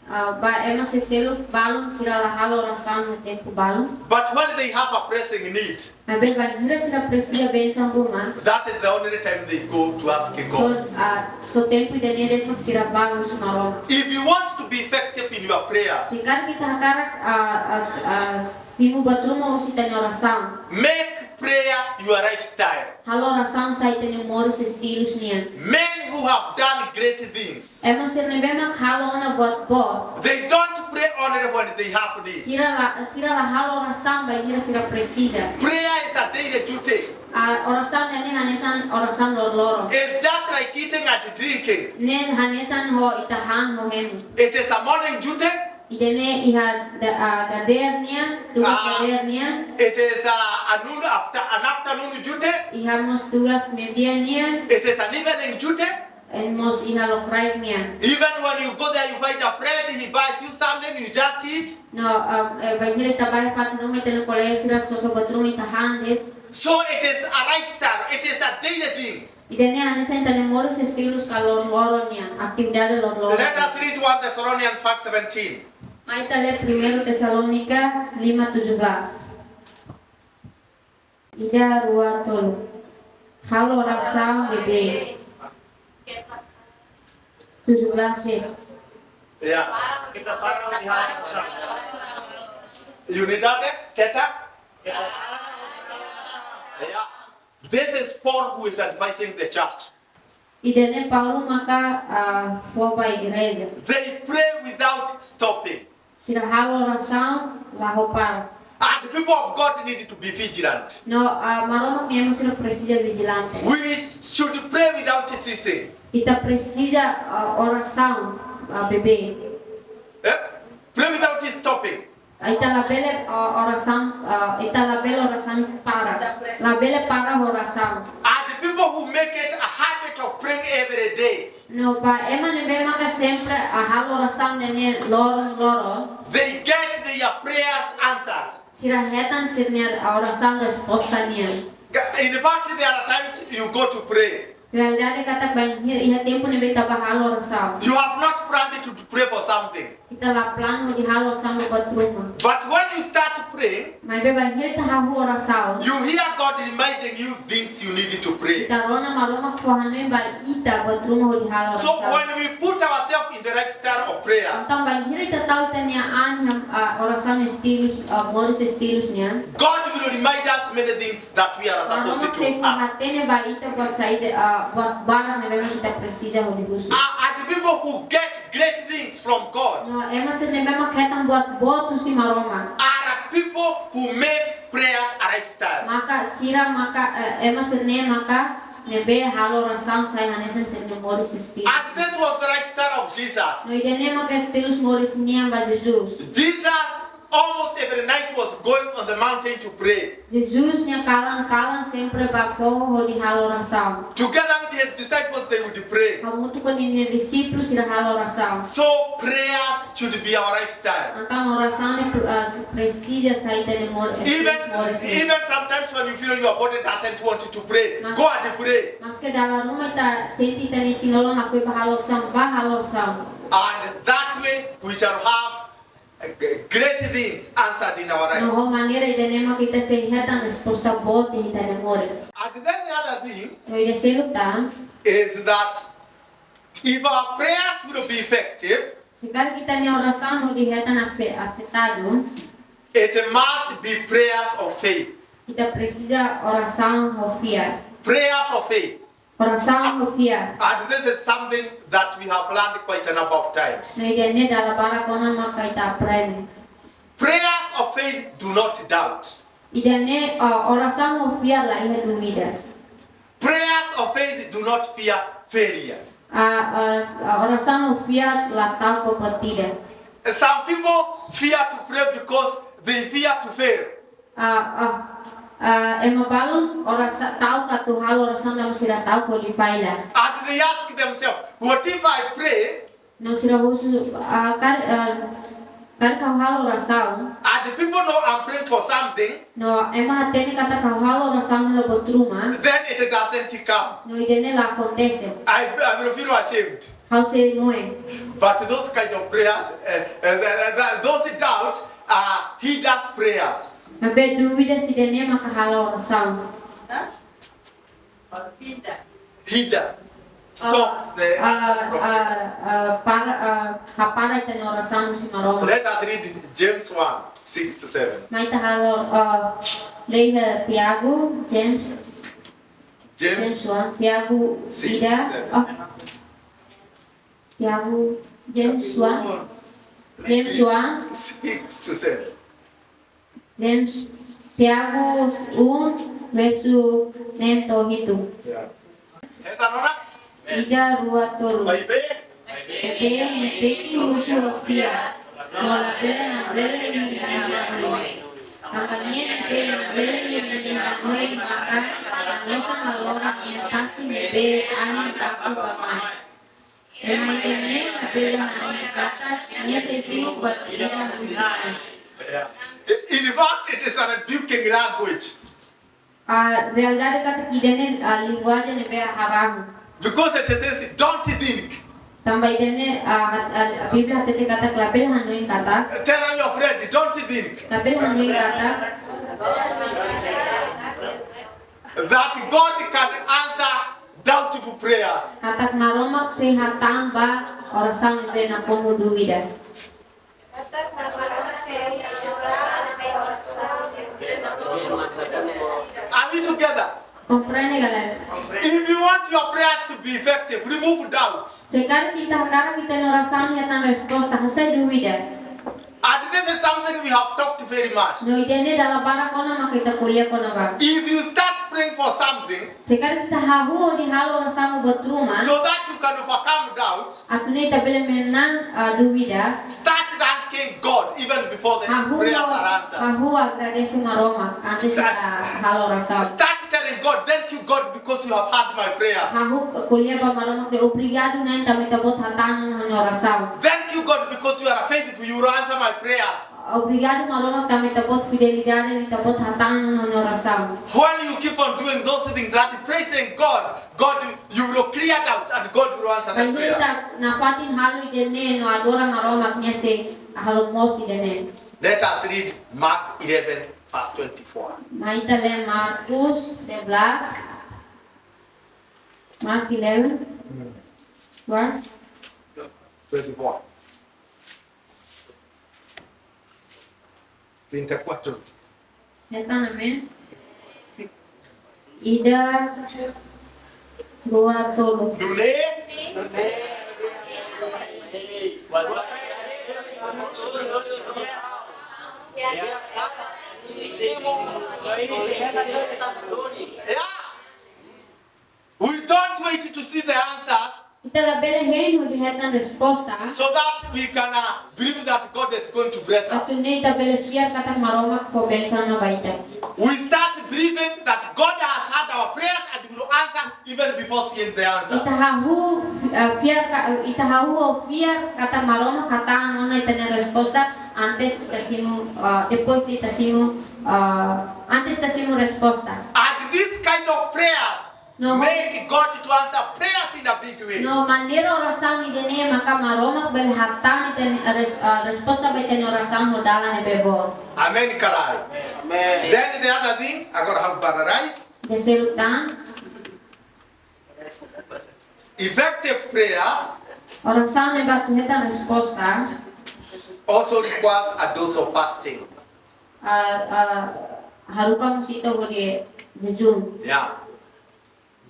Ah, ba ema sira seluk balun sira la halo orasaun iha tempu balun. But when they have a pressing need, Maibé bainhira sira presiza bensaun ruma, that is the only time they go to ask so, God. ah, so tempu ida-ne'e de'it mak sira bá husu Maromak. If you want to be effective in your prayers, Se karik ita hakarak, ah, ah, ah, Simu buat ruma husi ita-nia orasaun. Make prayer your lifestyle. Halo orasaun sai ita-nia moris estilu nian. Men who have done great things, Ema sira ne'ebé mak halo ona buat boot, they don't pray only when they have need. Sira la, sira la halo orasaun bainhira sira presiza. Prayer is a daily duty. Ah, orasaun ne'e hanesan orasaun loroloron. It's just like eating and drinking. Ne'e hanesan ho ita han ho hemu. It is a morning duty. Ida-ne'e iha da-, ah, dadeer nian, tugas Ah, dadeer nian. It is a, a noon after, an afternoon duty. Iha mós tugas meiudia nian. It is an evening duty. No mós iha lokraik nian. Even when you go there, you find a friend, he buys you something, you just eat. No, ah, eh, bainhira ita bá iha fatin ruma, ita-nia kolega sira sosa buat ruma, ita han de'it. So it is a lifestyle, it is a daily thing. Ida-ne'e hanesan ita-nia moris estilu ka loroloron nian, atividade loroloron. Let us read One Thessalonians five seventeen. Mai ita lee Primeiru Tesalónika lima tujuh belas. Ida, rua, tolu. Halo orasaun beibeik. Tujuh belas de'it. Ya. Unidade, keta? Ya. This is Paul who is advising the church. Ida-ne'e Paulo maka, ah, fó ba igreja. They pray without stopping. Sira halo orasaun la ho para. And the people of God need to be vigilant. No, ah, Maromak nia ema sira presiza vijilante. We should pray without ceasing. Ita presiza, ah, orasaun, ah, beibeik. Eh? Pray without stopping. Ita labele, ah, orasaun, ah, ita labele orasaun para. Labele para orasaun. And the people who make it a habit of praying every day, No, ba ema ne'ebé maka sempre, ah, halo orasaun ne'e loroloron, they get their prayers answered. Sira hetan sira-nia orasaun resposta nian. In fact, there are times you go to pray. Realidade katak bainhira iha tempu ne'ebé ita bá halo orasaun, you have not planned to pray for something. Ita la planu hodi halo orasaun ba buat ruma. But when you start praying, Maibé bainhira ita hahú orasaun, you hear God reminding you things you need to pray. Ita rona Maromak fó hanoin ba ita buat ruma hodi halo orasaun. So when we put ourselves in the lifestyle of prayers, Entaun bainhira ita tau ita-nia an iha, ah, orasaun estilu, ah, moris estilu nian, God will remind us many things that we are supposed to ask. Maromak sei fó hatene ba ita buat saida, ah, buat barak ne'ebé mak ita presiza hodi husu. Ah, and the people who get great things from God, No, ema sira ne'ebé mak hetan buat boot husi Maromak, are people who make prayers a lifestyle. Maka sira maka, eh, ema sira-ne'e maka ne'ebé halo orasaun sai hanesan sira-nia moris estilu. And this was the lifestyle of Jesus. No ida-ne'e maka estilu moris nian ba Jesus. Jesus almost every night was going on the mountain to pray. Jesus nia kalan-kalan sempre bá foho hodi halo orasaun. Together with his disciples, they would pray. Hamutuk ho ninia dixípulu sira halo orasaun. So prayers should be our lifestyle. Entaun orasaun ne'e pre-, ah, presiza sai ita-nia mor-, eh, Even, moris. Even sometimes when you feel your body doesn't want to pray, Mas go and pray. Maske dala ruma ita sente ita-nia isin-lolon lakohi bá halo orasaun, bá halo orasaun. And that way we shall have, uh, g-, great things answered in our lives. No ho maneira ida-ne'e mak ita sei hetan resposta boot iha ita-nia moris. And then the other thing No ida seluk tan, is that if our prayers will be effective, se karik ita-nia orasaun hodi hetan afe-, afetadu, it must be prayers of faith. Ita presiza orasaun ho fiar. Prayers of faith. Orasaun ho fiar. And this is something that we have learned quite a number of times. No ida-ne'e dala barak ona maka ita aprende. Prayers of faith do not doubt. Ida-ne'e, ah, orasaun ho fiar la iha dúvidas. Prayers of faith do not fear failure. Ah, ah, ah, orasaun ho fiar la ta'uk ba buat ida. Some people fear to pray because they fear to fail. Ah, ah, ah, ema balun orasa-, ta'uk atu halo orasaun tanba sira ta'uk hodi falla. And they ask themselves, "What if I pray?" No sira husu, ah, kar-, ah, karik ha'u halo orasaun. And the people know I'm praying for something. No ema hatene katak ha'u halo orasaun halo buat ruma. Then it doesn't come. No ida-ne'e la akontese. I, I will feel ashamed. Ha'u sei moe. But those kind of prayers, uh, uh, the, the, the, those doubts are hinders prayers. Maibé dúvidas ida-ne'e maka halo orasaun. Huh? Hinder. stop the answers from heaven. Ah, ah, para, ah, hapara ita-nia orasaun husi Maromak. Let us read James one, six to seven. Mai ita halo, ah, lee iha Tiago, James, James James one, Tiago six to ida, seven. Ah, Tiago, James one, James one. Six to seven. James, Tiago um, versu neen to'o hitu. Ya. Hetan ona? Ida, rua, tolu. Maibé? Maibé ne'e teki husi fiar, no labele hanoin iha nia hanoin. Tanba ne'ebé ne'ebé hanoin iha nia hanoin maka hanesan laloran nia tasi ne'ebé anin baku bá-mai. Ema ida-ne'e labele hanoin katak nia sei simu buat ida husi Na'i. Yeah. In fact, it is a rebuking language. Ah, realidade katak ida-ne'e, ah, linguajen ne'ebé haraun. Because it says, "Don't think." Tanba ida-ne'e, ah, ah, Bíblia hatete katak labele hanoin katak. Tell your friend, "Don't think." Labele hanoin katak. That God can answer doubtful prayers. Katak Maromak sei hatán ba orasaun ne'ebé nakonu dúvidas. Are we together? Komprende, galera? If you want your prayers to be effective, remove doubts. Se karik ita hakarak ita-nia orasaun hetan resposta, hasai dúvidas. And this is something we have talked very much. No ida-ne'e dala barak ona mak ita ko'alia kona-ba. If you start praying for something, se karik ita hahú hodi halo orasaun buat ruma, so that you can overcome doubts, atu nune'e ita bele manán, ah, dúvidas. Start thanking God even before the prayers are answered. Hahú, hahú agradese Maromak antes ita halo orasaun. Start telling God, "Thank you, God, because you have heard my prayers." Hahú ko'alia ba Maromak dehan, "Obrigadu, Na'i, tanba Ita-Boot hatán ona ha'u-nia orasaun." "Thank you, God, because you are faithful, you will answer my prayers." Obrigadu, Maromak, tanba Ita-Boot fidelidade, Ita-Boot hatán ona ha'u-nia orasaun. When you keep on doing those things, that praising God, God, you will clear doubt and God will answer the prayers. Bainhira ita nafatin halo ida-ne'e no adora Maromak, Nia sei halo moos ida-ne'e. Let us read Mark eleven, verse twenty-four. Mai ita lee Markus sebelas. Mark eleven, hmm, verse twenty-four. Trinta e quatro. Hetan ona, amén? Ida, rua, tolu. Nune'e? Yeah. We don't wait to see the answers. Ita labele hein hodi hetan resposta. So that we can, uh, believe that God is going to bless us. Atu nune'e ita bele fiar katak Maromak fó bensaun ona ba ita. We start believing that God has heard our prayers and will answer even before seeing the answer. Ita hahú, eh, fiar ka-, ita hahú fiar katak Maromak hatán ona ita-nia resposta antes ita simu, eh, depois ita simu, eh, antes ita simu resposta. And this kind of prayers, no, make God to answer prayers in a big way. No, maneira orasaun ida-ne'e maka Maromak bele hatán ita-nia res-, ah, resposta ba ita-nia orasaun ho dalan ne'ebé boot. Amen, ka lae? Amen. Then the other thing, agora ha'u para rai. Ida seluk tan. Effective prayers, orasaun ne'ebé atu hetan resposta, also requires a dose of fasting. Ah, ah, haruka mós ita hodi jejún. Yeah.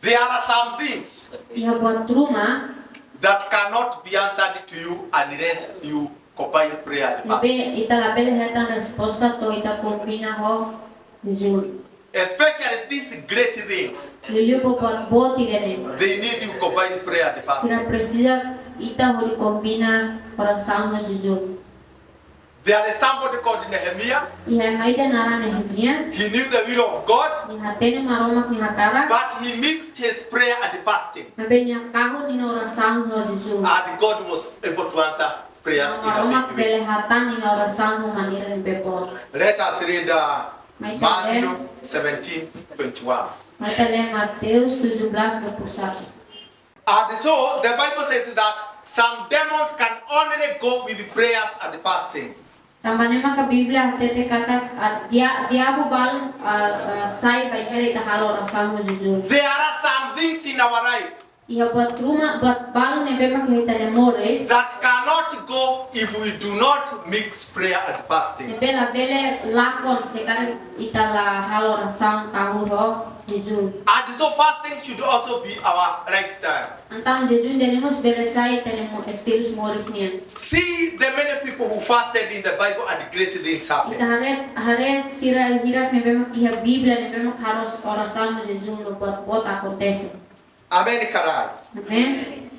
There are some things, iha buat ruma, that cannot be answered to you unless you combine prayer and fasting. Ne'ebé ita labele hetan resposta to'o ita kombina ho jejún. Especially these great things, liuliu buat boot ida-ne'e, they need you combine prayer and fasting. Sira presiza ita hodi kombina orasaun no jejún. There is somebody called Nehemiah. Iha ema ida naran Nehemias. He knew the will of God. Nia hatene Maromak nia hakarak. But he mixed his prayer and fasting. Maibé nia kahur nia orasaun ho jejún. And God was able to answer prayers in a big way. Maromak bele hatán nia orasaun ho maneira ne'ebé boot. Let us read, uh, mai ita lee, Matthew seventeen twenty-one. Mai ita lee Mateus tujuh belas dua puluh satu. And so the Bible says that some demons can only go with prayers and fasting. Tanba ne'e maka Bíblia hatete katak, ah, dia-, diabu balun, ah, ah, sai bainhira ita halo orasaun no jejún. There are some things in our life. Iha buat ruma, buat balu ne'ebé mak iha ita-nia moris. That cannot go if we do not mix prayer and fasting. Ne'ebé labele lakon se karik ita la halo orasaun kahur ho jejún. And so fasting should also be our lifestyle. Entaun jejún ida-ne'e mós bele sai ita-nia mo-, estilu moris nian. See the many people who fasted in the Bible and great things Ita happened. haree, haree sira hirak ne'ebé mak iha Bíblia ne'ebé mak halo orasaun no jejún no buat boot akontese. Amen, karai. Amen.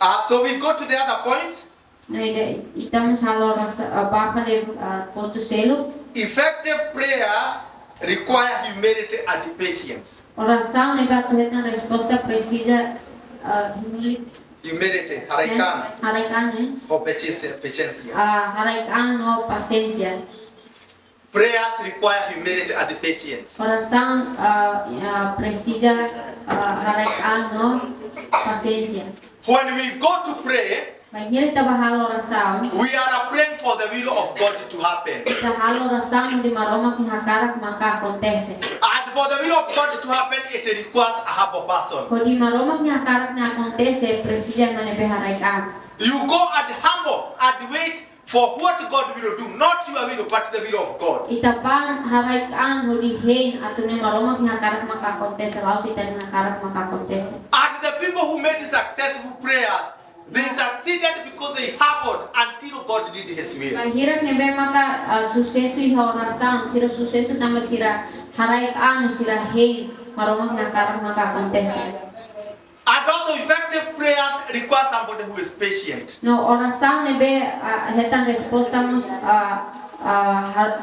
Uh, so we go to the other point. No ida, ita mós halo orasaun, ah, bá fali, ah, pontu seluk. Effective prayers require humility and patience. Orasaun ne'ebé atu hetan resposta presiza, ah, humility. Humility, haree-an. Haree-an, eh? Ho patience, patience. Ah, haree-an no pasiénsia. Prayers require humility and patience. Orasaun, ah, ah, presiza, ah, haree-an no pasiénsia. When we go to pray, Bainhira ita bá halo orasaun, we are praying for the will of God to happen. ita halo orasaun hodi Maromak nia hakarak maka akontese. And for the will of God to happen, it requires a humble person. Hodi Maromak nia hakarak ne'e akontese, presiza ema ne'ebé haree-an. You go and humble and wait for what God will do, not your will, but the will of God. Ita bá haree-an hodi hein atu nune'e Maromak nia hakarak maka akontese, la'ós ita-nia hakarak maka akontese. And the people who made successful prayers, they succeeded because they humbled until God did His will. Bainhira ne'ebé maka, ah, susesu iha orasaun, sira susesu tanba sira haree-an, sira hein Maromak nia hakarak maka akontese. And also, effective prayers require somebody who is patient. No orasaun ne'ebé, ah, hetan resposta mós, ah, ah, har-,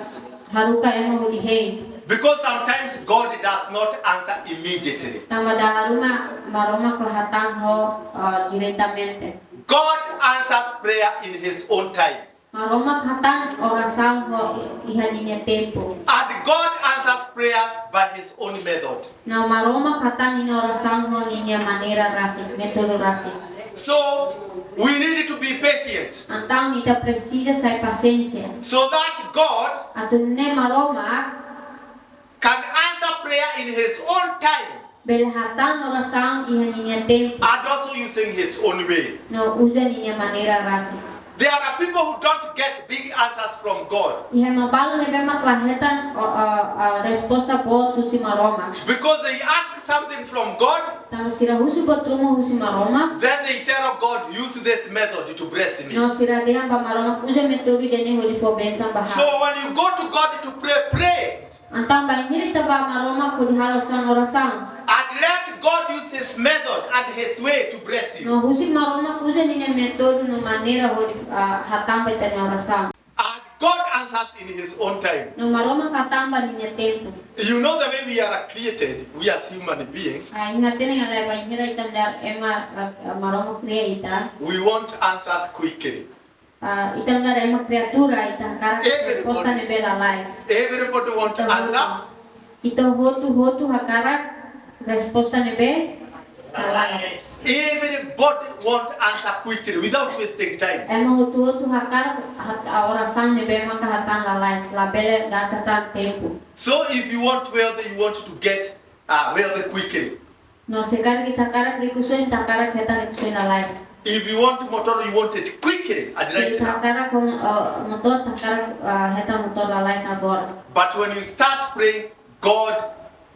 haruka ema hodi hein. Because sometimes God does not answer immediately. Tanba dala ruma Maromak la hatán ho, ah, diretamente. God answers prayer in His own time. Maromak hatán orasaun ho iha ninia tempu. And God answers prayers by His own method. No Maromak hatán ninia orasaun ho ninia maneira rasik, métodu rasik. So, we need to be patient Entaun ita presiza sai pasiénsia. so that God Atu nune'e Maromak can answer prayer in His own time. bele hatán orasaun iha ninia tempu. And also using His own way. No uza ninia maneira rasik. There are people who don't get big answers from God. Iha ema balu ne'ebé mak la hetan, o, o, o, resposta boot husi Maromak. Because they ask something from God, Tanba sira husu buat ruma husi Maromak. Then they tell God, "Use this method to bless me." No sira dehan ba Maromak uza métodu ida-ne'e hodi fó bensaun ba ha'u. So when you go to God to pray, pray. Entaun bainhira ita bá Maromak hodi halo orasaun, orasaun. And let God use His method and His way to bless you. No husik Maromak uza ninia métodu no maneira hodi, ah, hatán ba ita-nia orasaun. And God answers in His own time. No Maromak hatán ba ninia tempu. You know the way we are created, we as human beings, Ah, imi hatene ka lae, bainhira ita nu'udar ema, ah, ah, Maromak kria ita. We want answers quickly. Ah, ita nu'udar ema kriatura, ita hakarak Everybody. Resposta ne'ebé lalais. Everybody want Ita answer. hotu. Ita hotu-hotu hakarak resposta ne'ebé lalais. Everybody want answer quickly without wasting time. Ema hotu-hotu hakarak hat-, orasaun ne'ebé maka hatán lalais, labele gasta tan tempu. So if you want wealth, you want to get uh, wealth quickly. No se karik ita hakarak rikusoin, ita hakarak hetan rikusoin lalais. If you want motor, you want it quickly. At the Se right ita now. Hakarak, uh, motor, ita hakarak, uh, hetan motor lalais agora. But when you start praying, God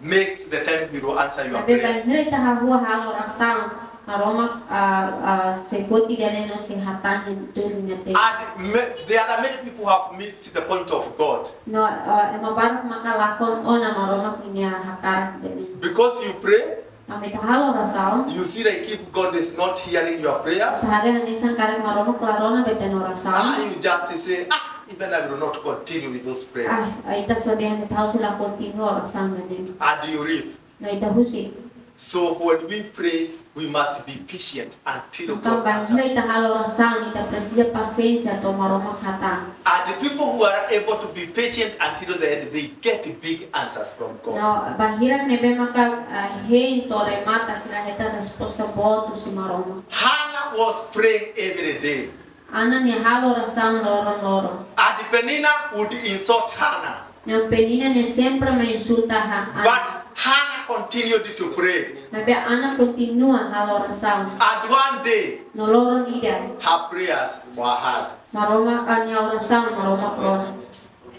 makes the time He will answer your Tapi prayer. bainhira ita hahú halo orasaun, Maromak, uh, uh, sei foti ida-ne'e no sei hatán iha tuir nia tempu. And ma- there are many people who have missed the point of God. No, uh, ema barak maka lakon ona Maromak nia hakarak ida-ne'e. Because you pray, Ami ita halo orasaun. You see like if God is not hearing your prayers, Ita haree hanesan karik Maromak la rona ba ita-nia orasaun. Ah, you just say, "Ah, even I will not continue with those prayers." Ah, ita só dehan ita sei la kontinua orasaun ne'e. And you leave. No ita husik. So when we pray, we must be patient until Entaun, God bainhira answers. ita halo orasaun, ita presiza pasiénsia to'o Maromak hatán. And the people who are able to be patient until the end, they get big answers from God. No, bainhira ne'ebé maka, ah, hein to'o remata, sira hetan resposta boot husi Maromak. Hannah was praying every day. Ana ne'e halo orasaun loron-loron. And Peninnah would insult Hannah. No Penina ne'e sempre mak insulta ha-, Ana. But Hannah continued to pray. Maibé Ana kontinua halo orasaun. And one day, No loron ida, her prayers were heard. Maromak, ah, nia orasaun Maromak rona.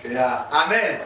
Yeah, amen.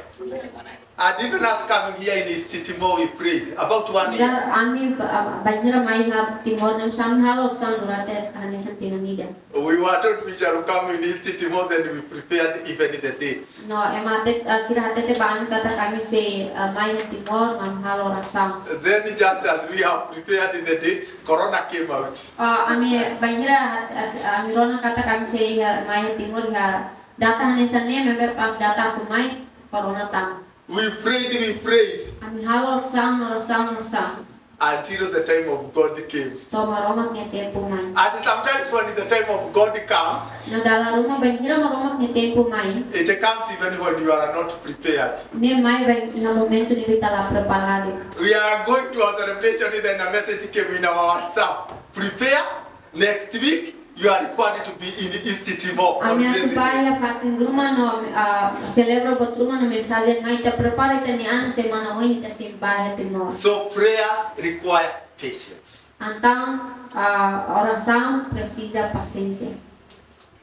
And even us coming here in East Timor, we prayed about one year. Nu'udar ami ba-, ah, bainhira mai iha Timor ne'e, ami halo orasaun durante hanesan tinan ida. We were told we shall come in East Timor, then we prepared even the dates. No, ema hatete, ah, sira hatete ba ami katak ami sei, ah, mai iha Timor, no ami halo orasaun. Then just as we have prepared the dates, Corona came out. Ah, ami bainhira hat-, as-, ami rona katak ami sei iha, mai iha Timor iha data hanesan ne'e, maibé pas data atu mai, Corona tama. We prayed, we prayed. Ami halo orasaun, orasaun, orasaun. Until the time of God came. To'o Maromak nia tempu mai. And sometimes when the time of God comes, No dala ruma bainhira Maromak nia tempu mai, it comes even when you are not prepared. Ne'e mai bainhira momentu ne'ebé ita la preparadu. We are going to our celebration, then a message came in our WhatsApp. Prepare. Next week, you are required to be in East Timor on Ami atu visit. Bá iha fatin ruma no, ah, selebra buat ruma no mensajen mai ita prepara ita-nia an semana oin ita sei bá iha Timor. So prayers require patience. Entaun, ah, orasaun presiza pasiénsia.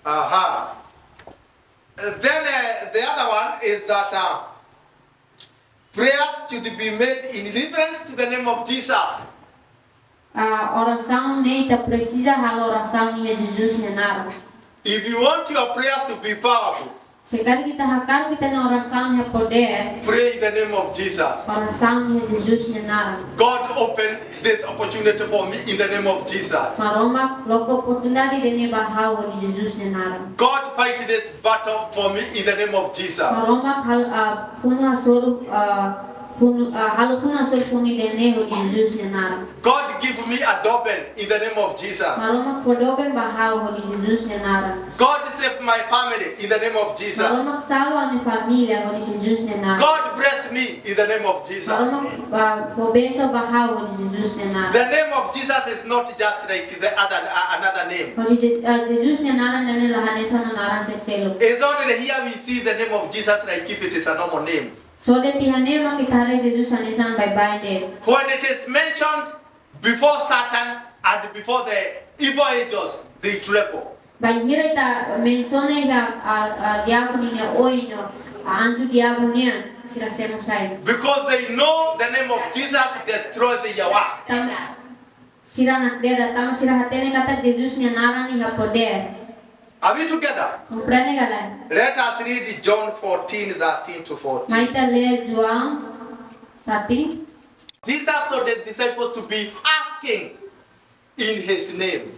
Aha. Uh, then, uh, the other one is that, uh, prayers should be made in reverence to the name of Jesus. Ah, orasaun ne'e ita presiza halo orasaun iha Jesus nia naran. If you want your prayers to be powerful, Se karik ita hakarak ita-nia orasaun iha podér, pray in the name of Jesus. Orasaun iha Jesus nia naran. God open this opportunity for me in the name of Jesus. Maromak loke oportunidade ida-ne'e ba ha'u hodi Jesus nia naran. God fight this battle for me in the name of Jesus. Maromak hal-, ah, funu hasoru, ah, funu, ah, halo funu hasoru funu ida-ne'e hodi Jesus nia naran. God give me a doben in the name of Jesus. Maromak fó doben ba ha'u hodi Jesus nia naran. God save my family in the name of Jesus. Maromak salva ha'u-nia família hodi Jesus nia naran. God bless me in the name of Jesus. Maromak, ah, fó bensaun ba ha'u hodi Jesus nia naran. The name of Jesus is not just like the other, uh, another name. Hodi Je-, ah, Jesus nia naran ne'e la hanesan naran seluk. It's only here we see the name of Jesus like if it is a normal name. Só de'it iha ne'e mak ita haree Jesus hanesan baibain de'it. When it is mentioned before Satan and before the evil angels, they tremble. Bainhira ita mensiona iha, ah, ah, diabu ninia oin no, ah, anju diabu nian, sira semo sai. Because they know the name of Jesus destroys their work. Tanba sira nakdedar, tanba sira hatene katak Jesus nia naran iha podér. Are we together? Komprende ka lae? Let us read John fourteen thirteen to fourteen. Mai ita lee João fourteen. Jesus told his disciples to be asking in his name.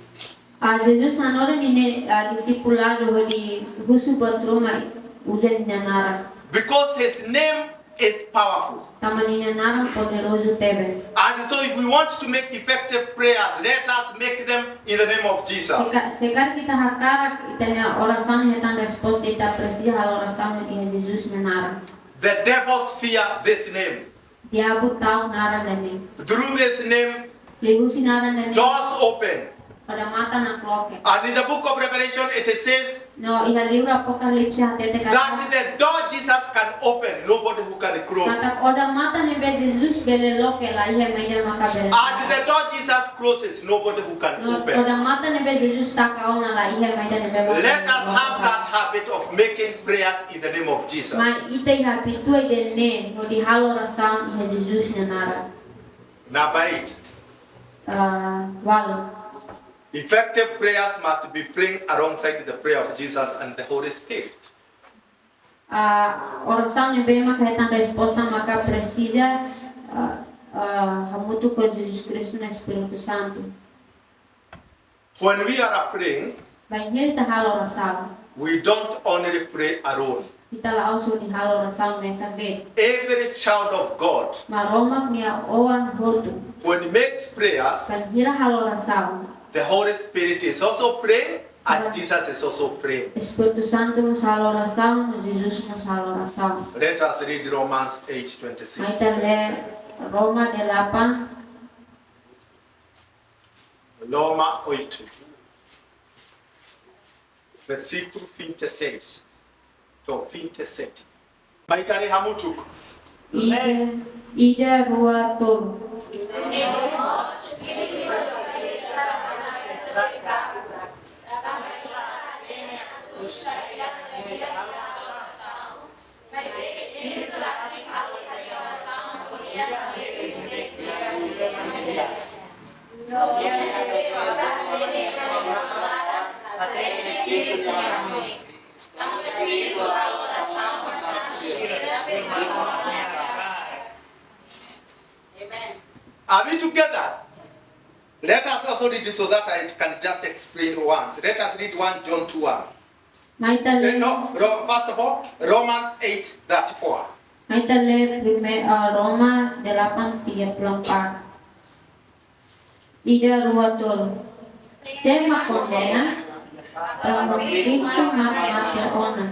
Ah, Jesus hanorin ninia, ah, disipuladu hodi husu buat ruma uza ninia naran. Because his name is powerful. Tanba ninia naran poderozu tebes. And so if we want to make effective prayers, let us make them in the name of Jesus. Se ka-, se karik ita hakarak ita-nia orasaun hetan resposta, ita presiza halo orasaun iha Jesus nia naran. The devils fear this name. Diabu ta'uk naran ida-ne'e. Through this name, Liuhusi naran ida-ne'e, doors open. Odamatan nakloke. And in the book of Revelation, it says, No iha livru Apokalipse hatete katak, that the door Jesus can open, nobody who can close. Katak odamatan ne'ebé Jesus bele loke, la iha ema ida maka bele. And the door Jesus closes, nobody who can, no, open. Odamatan ne'ebé Jesus taka ona, la iha ema ida ne'ebé maka bele loke. Let us have that habit of making prayers in the name of Jesus. Mai ita iha habitua ida-ne'e hodi halo orasaun iha Jesus nia naran. Number eight. Ah, ualu. Effective prayers must be prayed alongside the prayer of Jesus and the Holy Spirit. Ah, orasaun ne'ebé maka hetan resposta maka presiza, ah, ah, hamutuk ho Jesus Kristu no Espíritu Santu. When we are praying, Bainhira ita halo orasaun, we don't only pray alone. Ita la'ós hodi halo orasaun mesak de'it. Every child of God, Maromak nia oan hotu, when makes prayers, bainhira halo orasaun, the Holy Spirit is also praying and, Ora-, Jesus is also praying. Espíritu Santu mós halo orasaun, no Jesus mós halo orasaun. Let us read Romans eight twenty-six. Mai ita lee Roma delapan. Roma oito, versículo vinte e seis to'o vinte e sete. Mai ita lee hamutuk. Ida, Ida, rua, tolu. Are we together? Let us also read this so that I can just explain once. Let us read one John two one. Mai ita Eh, lee. No, Ro-, first of all, Romans eight thirty-four. Mai ita lee prime-, eh, Roma delapan tiga puluh empat. Ida, rua, tolu. Sé mak kondena? Tanba Kristu mak mate ona.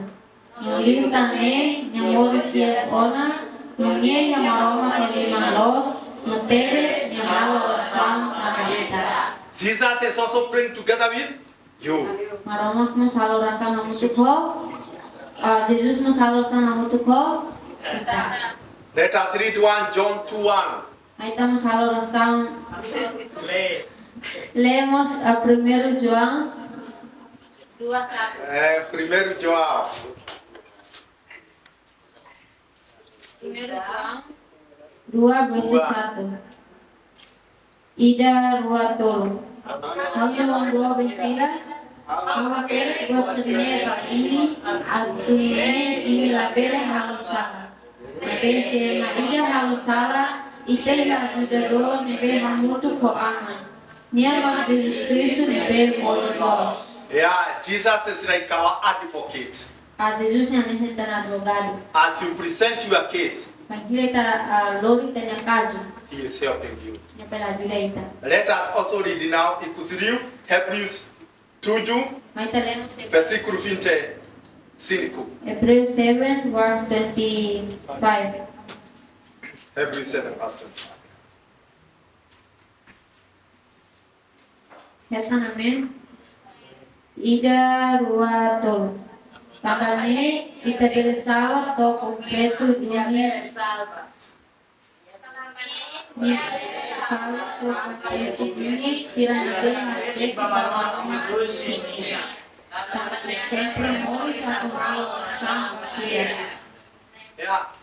No liután ne'e, nia moris hi'as ona, no nia iha Maromak nia liman loos, no tebes nia halo orasaun ba ita. Jesus is also praying together with you. Maromak mós halo orasaun hamutuk ho, ah, Jesus mós halo orasaun hamutuk ho ita. Let us read one John two one. Mai ita mós halo orasaun. Lee. Lee mós, ah, Primeiru João. Eh, Primeiru João. Primeiru João. Dua, versu Dua. satu. Ida, rua, tolu. Ha'u-nia oan doben sira, ha'u hakerek buat sira-ne'e ba imi, atu nune'e imi labele halo sala. Maibé se ema ida halo sala, ita iha ajudadór ne'ebé hamutuk ho Aman. Nia mak Jesus Kristu ne'ebé moris loos. Yeah, Jesus is like our advocate. Ah, Jesus nia hanesan ita-nia advogadu. As you present your case, Bainhira ita, ah, lori ita-nia kazu, he is helping you. Nia bele ajuda ita. Let us also read now, ikus liu, Hebrews tujuh, Mai ita lee mós Hebreus versículo vinte e cinco. Hebrews seven, verse twenty-five. Hebrews seven, verse twenty-five. Hetan, amen. Ida, rua, tolu. Tanba ne'e, ita bele salva to'o kompletu duni. Nia bele salva to'o kompletu duni sira ne'ebé mak tesi ba Maromak nia liman. Tanba nia sempre moris atu halo orasaun ba sira. Yeah.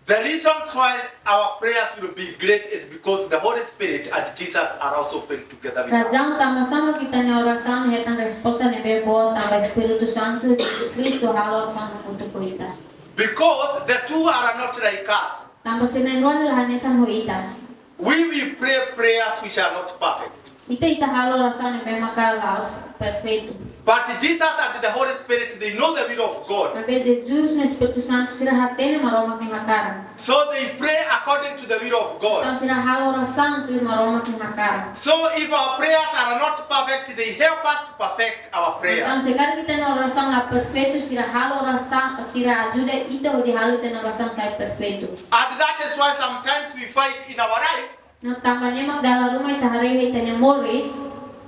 The reasons why our prayers will be great is because the Holy Spirit and Jesus are also praying together with us. Razaun tanba sá mak ita-nia orasaun hetan resposta ne'ebé boot tanba Espíritu Santu, Jesus Kristu halo orasaun hamutuk ho ita. Because the two are not like us. Tanba sira na'in-rua la hanesan ho ita. We, we pray prayers which are not perfect. Ita, ita halo orasaun ne'ebé maka la'ós perfeitu. But Jesus and the Holy Spirit, they know the will of God. Maibé Jesus no Espíritu Santu sira hatene Maromak nia hakarak. So they pray according to the will of God. Entaun sira halo orasaun tuir Maromak nia hakarak. So if our prayers are not perfect, they help us to perfect our prayers. Entaun, se karik ita-nia orasaun la perfeitu, sira halo orasaun, sira ajuda ita hodi halo ita-nia orasaun sai perfeitu. And that is why sometimes we find in our life, No tanba ne'e mak dala ruma ita haree iha ita-nia moris,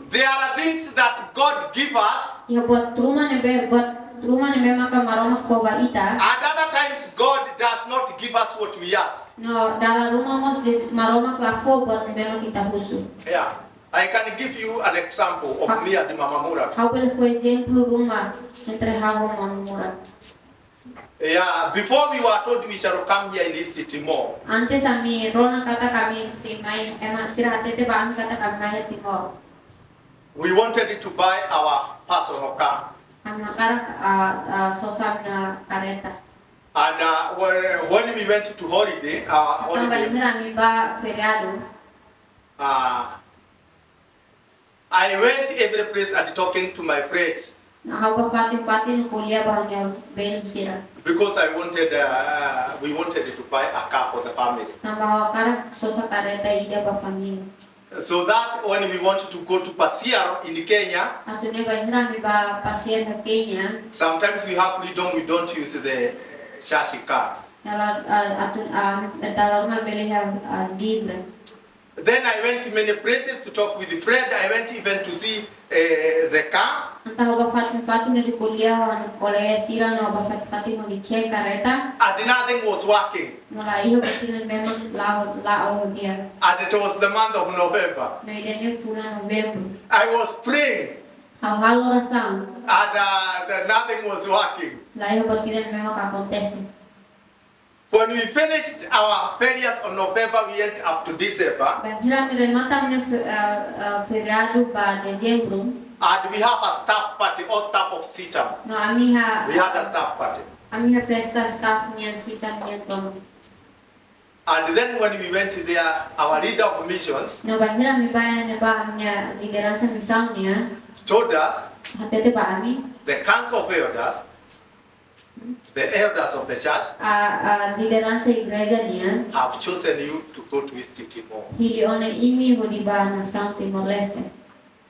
there are things that God give us, iha buat ruma ne'ebé, buat ruma ne'ebé maka Maromak fó ba ita. And other times God does not give us what we ask. No dala ruma mós de Maromak la fó buat ne'ebé mak ita husu. Yeah. I can give you an example of me and Mama Murat. Ha'u bele fó ezemplu ruma entre ha'u ho Mama Murat. Yeah, before we were told we shall come here in East Timor. Antes ami rona katak ami sei mai, ema sira hatete ba ami katak ami mai iha Timor. We wanted to buy our personal car. Ami hakarak, ah, ah, sosa ami-nia kareta. And, uh, whe-, when we went to holiday, uh, Tanba holiday, bainhira ami bá feriadu. Uh, I went every place and talking to my friends. No ha'u bá fatin-fatin ko'alia ba ha'u-nia belun sira. Because I wanted, uh, we wanted to buy a car for the family. Tanba ha'u hakarak sosa kareta ida ba família. So that when we want to go to Pasiar in Kenya, Atu nune'e bainhira ami bá pasiar iha Kenya, sometimes we have freedom, we don't use the church car. Dala, ah, atu, ah, dala ruma bele iha, ah, livre. Then I went many places to talk with Fred. I went even to see eh, the car. Entaun ha'u bá fatin-fatin hodi ko'alia ho ha'u-nia kolega sira no ha'u bá fatin-fatin hodi check karreta. And nothing was working. No la iha buat ida ne'ebé mak la'o, la'o di'ak. And it was the month of November. No ida-ne'e fulan Novembru. I was praying. Ha'u halo orasaun. And uh, the, nothing was working. La iha buat ida ne'ebé mak akontese. When we finished our férias on November, we went up to December. Bainhira ami remata ami-nia fe-, ah, ah, feriadu ba Dezembru. And we have a staff party, all staff of CITAM. No ami iha, We had a staff party. Ami iha festa staff nian, CITAM nian tomak. And then when we went there, our leader of missions No bainhira ami bá iha ne'ebá ami-nia lideransa misaun nian. told us, Hatete ba ami. The council of elders, the elders of the church, Ah, ah, lideransa igreja nian. Have chosen you to go to East Timor. Hili ona imi hodi bá nasaun Timor-Leste.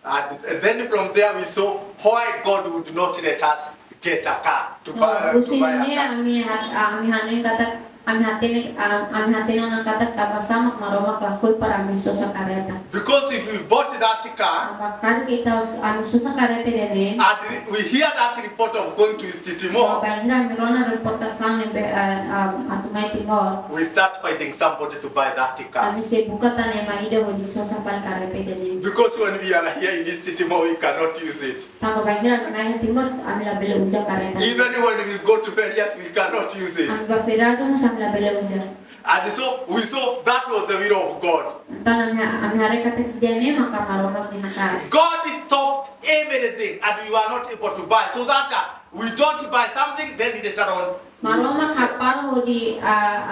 And then from there we saw why God would not let us get a car to buy, Husi to buy a ne'e car. Ami hat-, ami hanoin katak, ami hatene, ah, ami hatene ona katak tanba sá mak Maromak lakohi para ami sosa karreta. Because if we bought that car, Tanba karik ita s-, ami sosa karreta ida-ne'e. And we hear that report of going to East Timor. Bainhira ami rona reportasaun ne'ebé, ah, ah, atu mai Timor. We start finding somebody to buy that car. Ami sei buka tan ema ida hodi sosa fali karreta ida-ne'e. Because when we are here in East Timor, we cannot use it. Tanba bainhira ami mai iha Timor, ami labele uza karreta. Even when we go to férias, we cannot use it. Ami bá feriadu mós ami labele uza. And so we saw that was the will of God. Entaun ami, ami haree katak ida-ne'e maka Maromak nia hakarak. God stopped everything and we were not able to buy. So that uh, we don't buy something, then later on we Maromak sell. Hapara hodi, ah,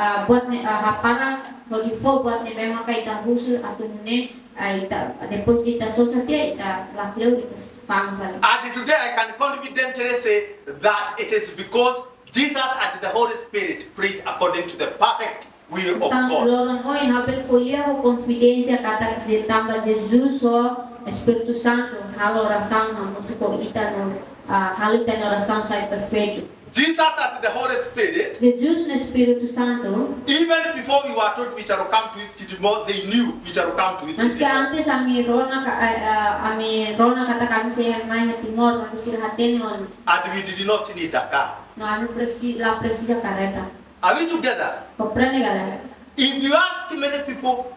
ah, buat ne'e, ah, hapara hodi fó buat ne'ebé maka ita husu atu nune'e, ah, ita, depois de ita sosa tiha ita lakleur ita fa'an fali. And today I can confidently say that it is because Jesus and the Holy Spirit prayed according to the perfect will of Entaun God. loron ohin ha'u bele ko'alia ho konfidénsia katak Je-, tanba Jesus ho Espíritu Santu halo orasaun hamutuk ho ita no, ah, halo ita-nia orasaun sai perfeitu. Jesus and the Holy Spirit, Jesus no Espíritu Santu. Even before we were told we shall come to East Timor, they knew we shall come to East Maski Timor. Antes ami rona ka-, eh, eh, ami rona katak ami sei mai iha Timor, maibé sira hatene ona. And we did not need a car. No ami presi-, la presiza karreta. Are we together? Komprende, galera? If you ask many people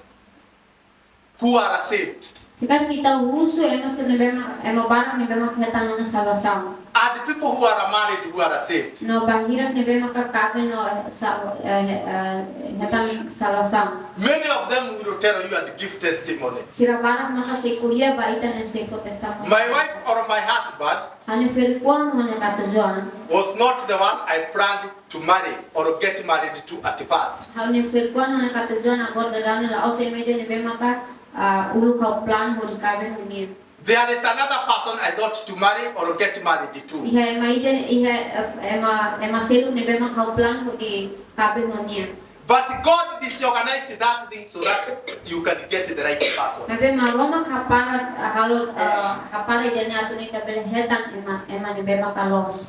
who are saved, Se karik ita husu ema sira ne'ebé mak, ema barak ne'ebé mak hetan ona salvasaun. and people who are married who are saved, No bainhira ne'ebé maka kaben no, eh, sa-, eh, eh, hetan salvasaun. Many of them will tell you and give testimony. Sira barak maka sei ko'alia ba ita no sei fó testemuñu. My wife or my husband Ha'u-nia ferik-oan no ha'u-nia katuas-oan. was not the one I planned to marry or get married to at first. Ha'u-nia ferik-oan no ha'u-nia katuas-oan agora daudaun ne'e la'ós ema ida ne'ebé maka, ah, uluk ha'u planu hodi kaben ho nia. There is another person I thought to marry or get married to. Iha ema ida, iha, eh, ema, ema seluk ne'ebé maka ha'u planu hodi kaben ho nia. But God disorganized that thing so that you can get the right person. Maibé Maromak hapara, ah, halo, ah, hapara ida-ne'e atu nune'e ita bele hetan ema, ema ne'ebé maka loos.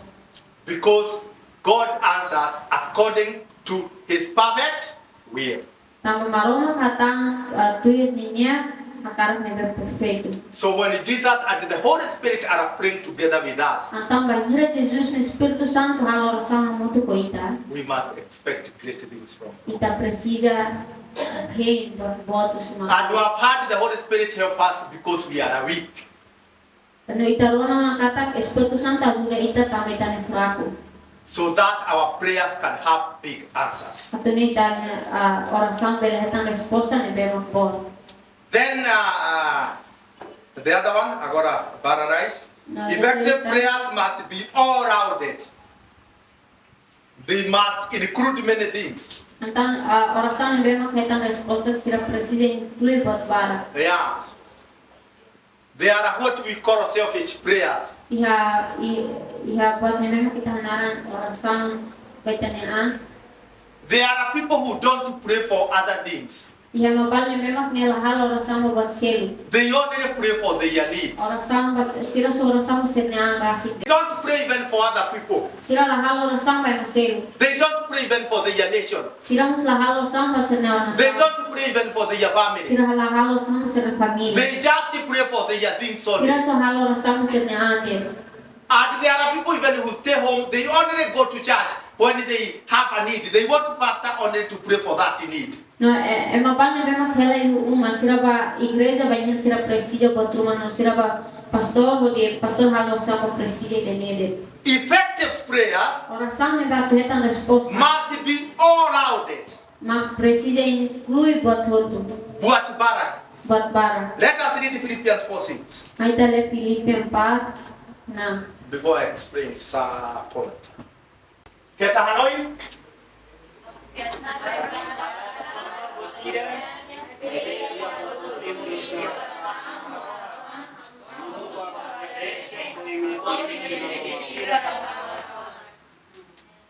Because God answers according to his perfect will. Tanba Maromak hatán, ah, tuir ninia hakarak ne'ebé perfeitu. So when Jesus and the Holy Spirit are praying together with us, Entaun bainhira Jesus no Espíritu Santu halo orasaun hamutuk ho ita, we must expect great things from him. Ita presiza hein buat boot husi Maromak. And we have had the Holy Spirit help us because we are weak. No ita rona ona katak Espíritu Santu ajuda ita tanba ita-nia fraku. So that our prayers can have big answers. Atu nune'e ita-nia, ah, orasaun bele hetan resposta ne'ebé mak boot. Then uh, the other one, agora Bara Rice. No, Effective the prayers must be all-rounded. They must include many things. Entaun, ah, orasaun ne'ebé mak hetan resposta sira presiza inklui buat barak. Yeah. They are what we call selfish prayers. Iha, i-, iha buat ne'ebé mak ita hanaran orasaun ba ita-nia an. There are people who don't pray for other things. Iha ema balu ne'ebé mak nia la halo orasaun ba buat seluk. They only pray for their needs. Orasaun ba, sira só orasaun ba sira-nia an rasik. They don't pray even for other people. Sira la halo orasaun ba ema seluk. They don't pray even for their nation. Sira mós la halo orasaun ba sira-nia nasaun. They don't pray even for their family. Sira la halo orasaun ba sira-nia família. They just pray for their things only. Sira só halo orasaun ba sira-nia an de'it. And there are people even who stay home, they only go to church when they have a need. They want pastor only to pray for that need. No, e, ema balu ne'ebé mak hela iha uma, sira bá igreja bainhira sira presiza buat ruma, no sira bá pastór, hodi pastór halo orasaun ba presiza ida-ne'e de'it. Effective prayers Orasaun ne'ebé atu hetan resposta must be all-rounded. Mak presiza inklui buat hotu. Buat barak. Buat barak. Let us read Philippians four six. Mai ita lee Filipi empat enam. Before I explain sa point. Keta hanoin.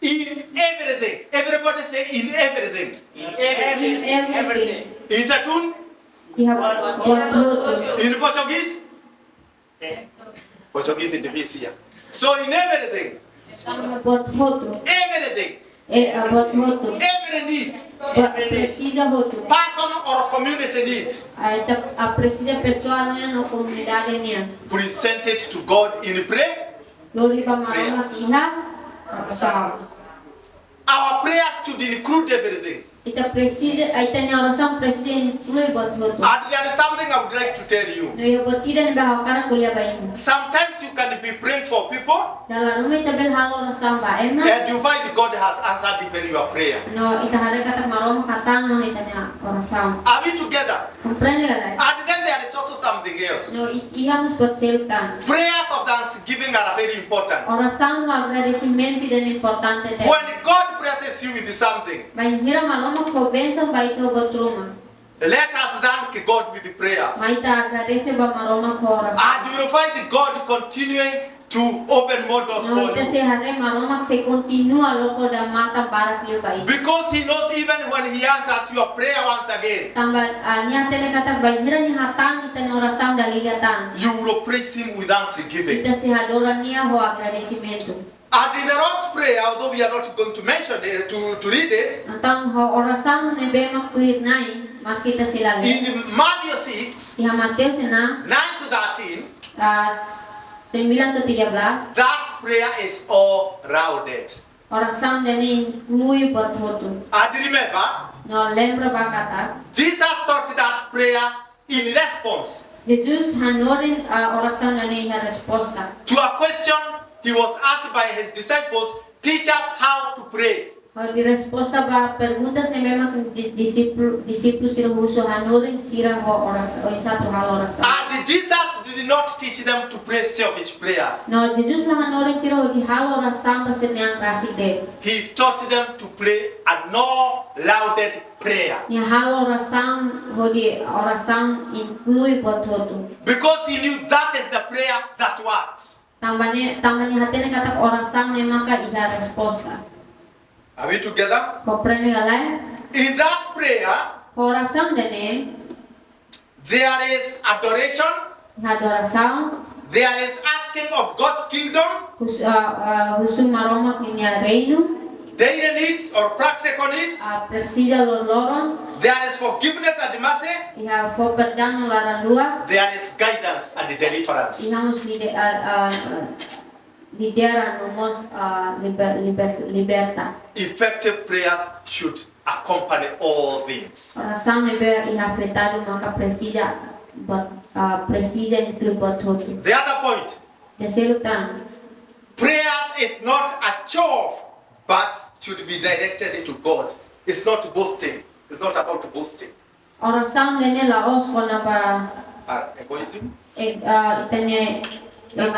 In everything. Everybody say in everything. In everything. In everything. In Tetun? Iha buat hotu. In Portuguese? Portuguese in the V C, yeah. So in everything. Iha buat hotu. Everything. E, ah, buat hotu. Every need. Buat presiza hotu. Personal or community need. Ah, ita, ah, presiza pesoál nian no komunidade nian. Present it to God in prayer. Lori ba Maromak iha orasaun. Our prayers should include everything. Ita presiza, ita-nia orasaun presiza inklui buat hotu. And there is something I would like to tell you. No iha buat ida ne'ebé ha'u hakarak ko'alia ba imi. Sometimes you can be praying for people. Dala ruma ita bele halo orasaun ba ema. And you find God has answered even your prayer. No ita haree katak Maromak hatán ona ita-nia orasaun. Are we together? Komprende ka lae? And then there is also something else. No, i-, iha mós buat seluk tan. Prayers of thanksgiving are very important. Orasaun ho agradesimentu ida-ne'e importante tebes. When God blesses you with something, bainhira Maromak fó bensaun ba ita ho buat ruma, let us thank God with prayers. Mai ita agradese ba Maromak ho orasaun. And you will find God continuing to open more doors for you. No, ita sei haree Maromak sei kontinua loke matan barak liu ba ita. Because he knows even when he answers your prayer once again, tanba, ah, nia hatene katak bainhira nia hatán ita-nia orasaun dala ida tan, you will praise him with thanksgiving. Ita sei adora nia ho agradesimentu. And in the Lord's Prayer, although we are not going to mention it, to, to read it, entaun ho orasaun ne'ebé mak tuir-na'in, maski ita sei la lee. In Matthew six, iha Mateus enam, nine to thirteen, ah, sembilan to'o tiga belas. That prayer is all-rounded. Orasaun ida-ne'e inklui buat hotu. And remember, no lembra ba katak, Jesus taught that prayer in response, Jesus hanorin, ah, orasaun ida-ne'e iha resposta, to a question he was asked by his disciples, "Teach us how to pray." Hodi resposta ba perguntas ne'ebé mak di-, disípulu, disípulu sira husu hanorin sira ho orasaun, oinsá atu halo orasaun. And Jesus did not teach them to pray selfish prayers. No, Jesus la hanorin sira hodi halo orasaun ba sira-nia an rasik de'it. He taught them to pray an all-rounded prayer. Nia halo orasaun hodi orasaun inklui buat hotu. Because he knew that is the prayer that works. Tanba ne'e, tanba nia hatene katak orasaun ne'e maka iha resposta. Are we together? Komprende ka lae? In that prayer, orasaun ida-ne'e, there is adoration. Iha adorasaun. There is asking of God's kingdom. Hus-, ah, ah, husu Maromak ninia reinu. Daily needs or practical needs. Ah, presiza loroloron. There is forgiveness and mercy. Iha fó perdaun no laran-luak. There is guidance and deliverance. Iha mós lide-, ah, ah, lidera no mós, ah, liber-, liber-, liberta. Effective prayers should accompany all things. Orasaun ne'ebé iha afetadu maka presiza buat, ah, presiza inklui buat hotu. The other point. Ida seluk tan. Prayers is not a show off, but should be directed to God. It's not boasting. It's not about boasting. Orasaun ida-ne'e la'ós kona-ba, ah, egoism. E, ah, ita-nia ego.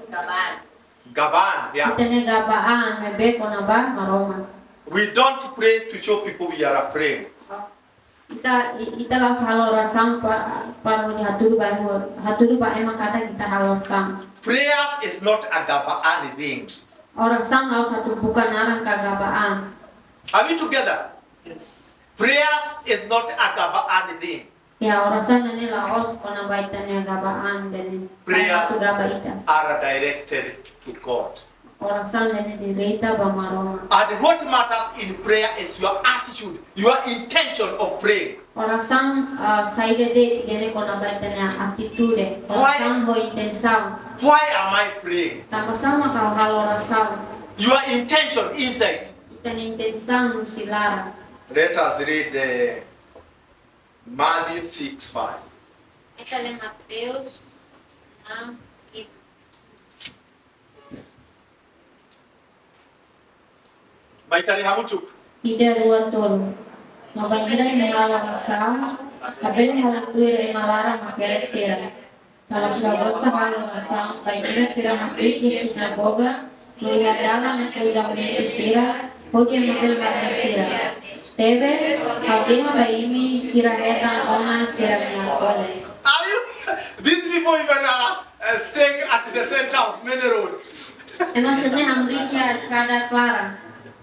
Gabaan. Gabaan, ya. Ita-nia gabaan maibé kona-ba Maromak. We don't pray to show people we are praying. Ita, i-, ita la'ós halo orasaun pa-, para hodi hatudu ba ema, hatudu ba ema katak ita halo orasaun. Prayers is not a gabaan thing. Orasaun la'ós atu buka naran ka gabaan. Are we together? Yes. Prayers is not a gabaan thing. Ya, orasaun ne'e la'ós kona-ba ita-nia gabaan, jadi Prayers atu gaba ita. Are directed to God. Orasaun ne'e direta ba Maromak. And what matters in prayer is your attitude, your intention of praying. Orasaun, ah, saida de'it ne'e kona-ba ita-nia atitude. Why? Orasaun ho intensaun. Why am I praying? Tanba sá mak ha'u halo orasaun? Your intention inside. Ita-nia intensaun husi laran. Let us read, uh, Matthew six five. Ita lee Mateus enam lima. Mai ita lee hamutuk. Ida, rua, tolu. No bainhira imi halo orasaun, labele halo tuir ema laran makerek sira. Tanba sira gosta halo orasaun bainhira sira hamriik iha sinagoga no iha dalan ne'e, hodi ema bele haree sira. Tebes, ha'u dehan ba imi, sira hetan ona sira-nia kole. Are you? These people even are, uh, staying at the center of many roads. Ema sira-ne'e hamriik iha estrada klaran.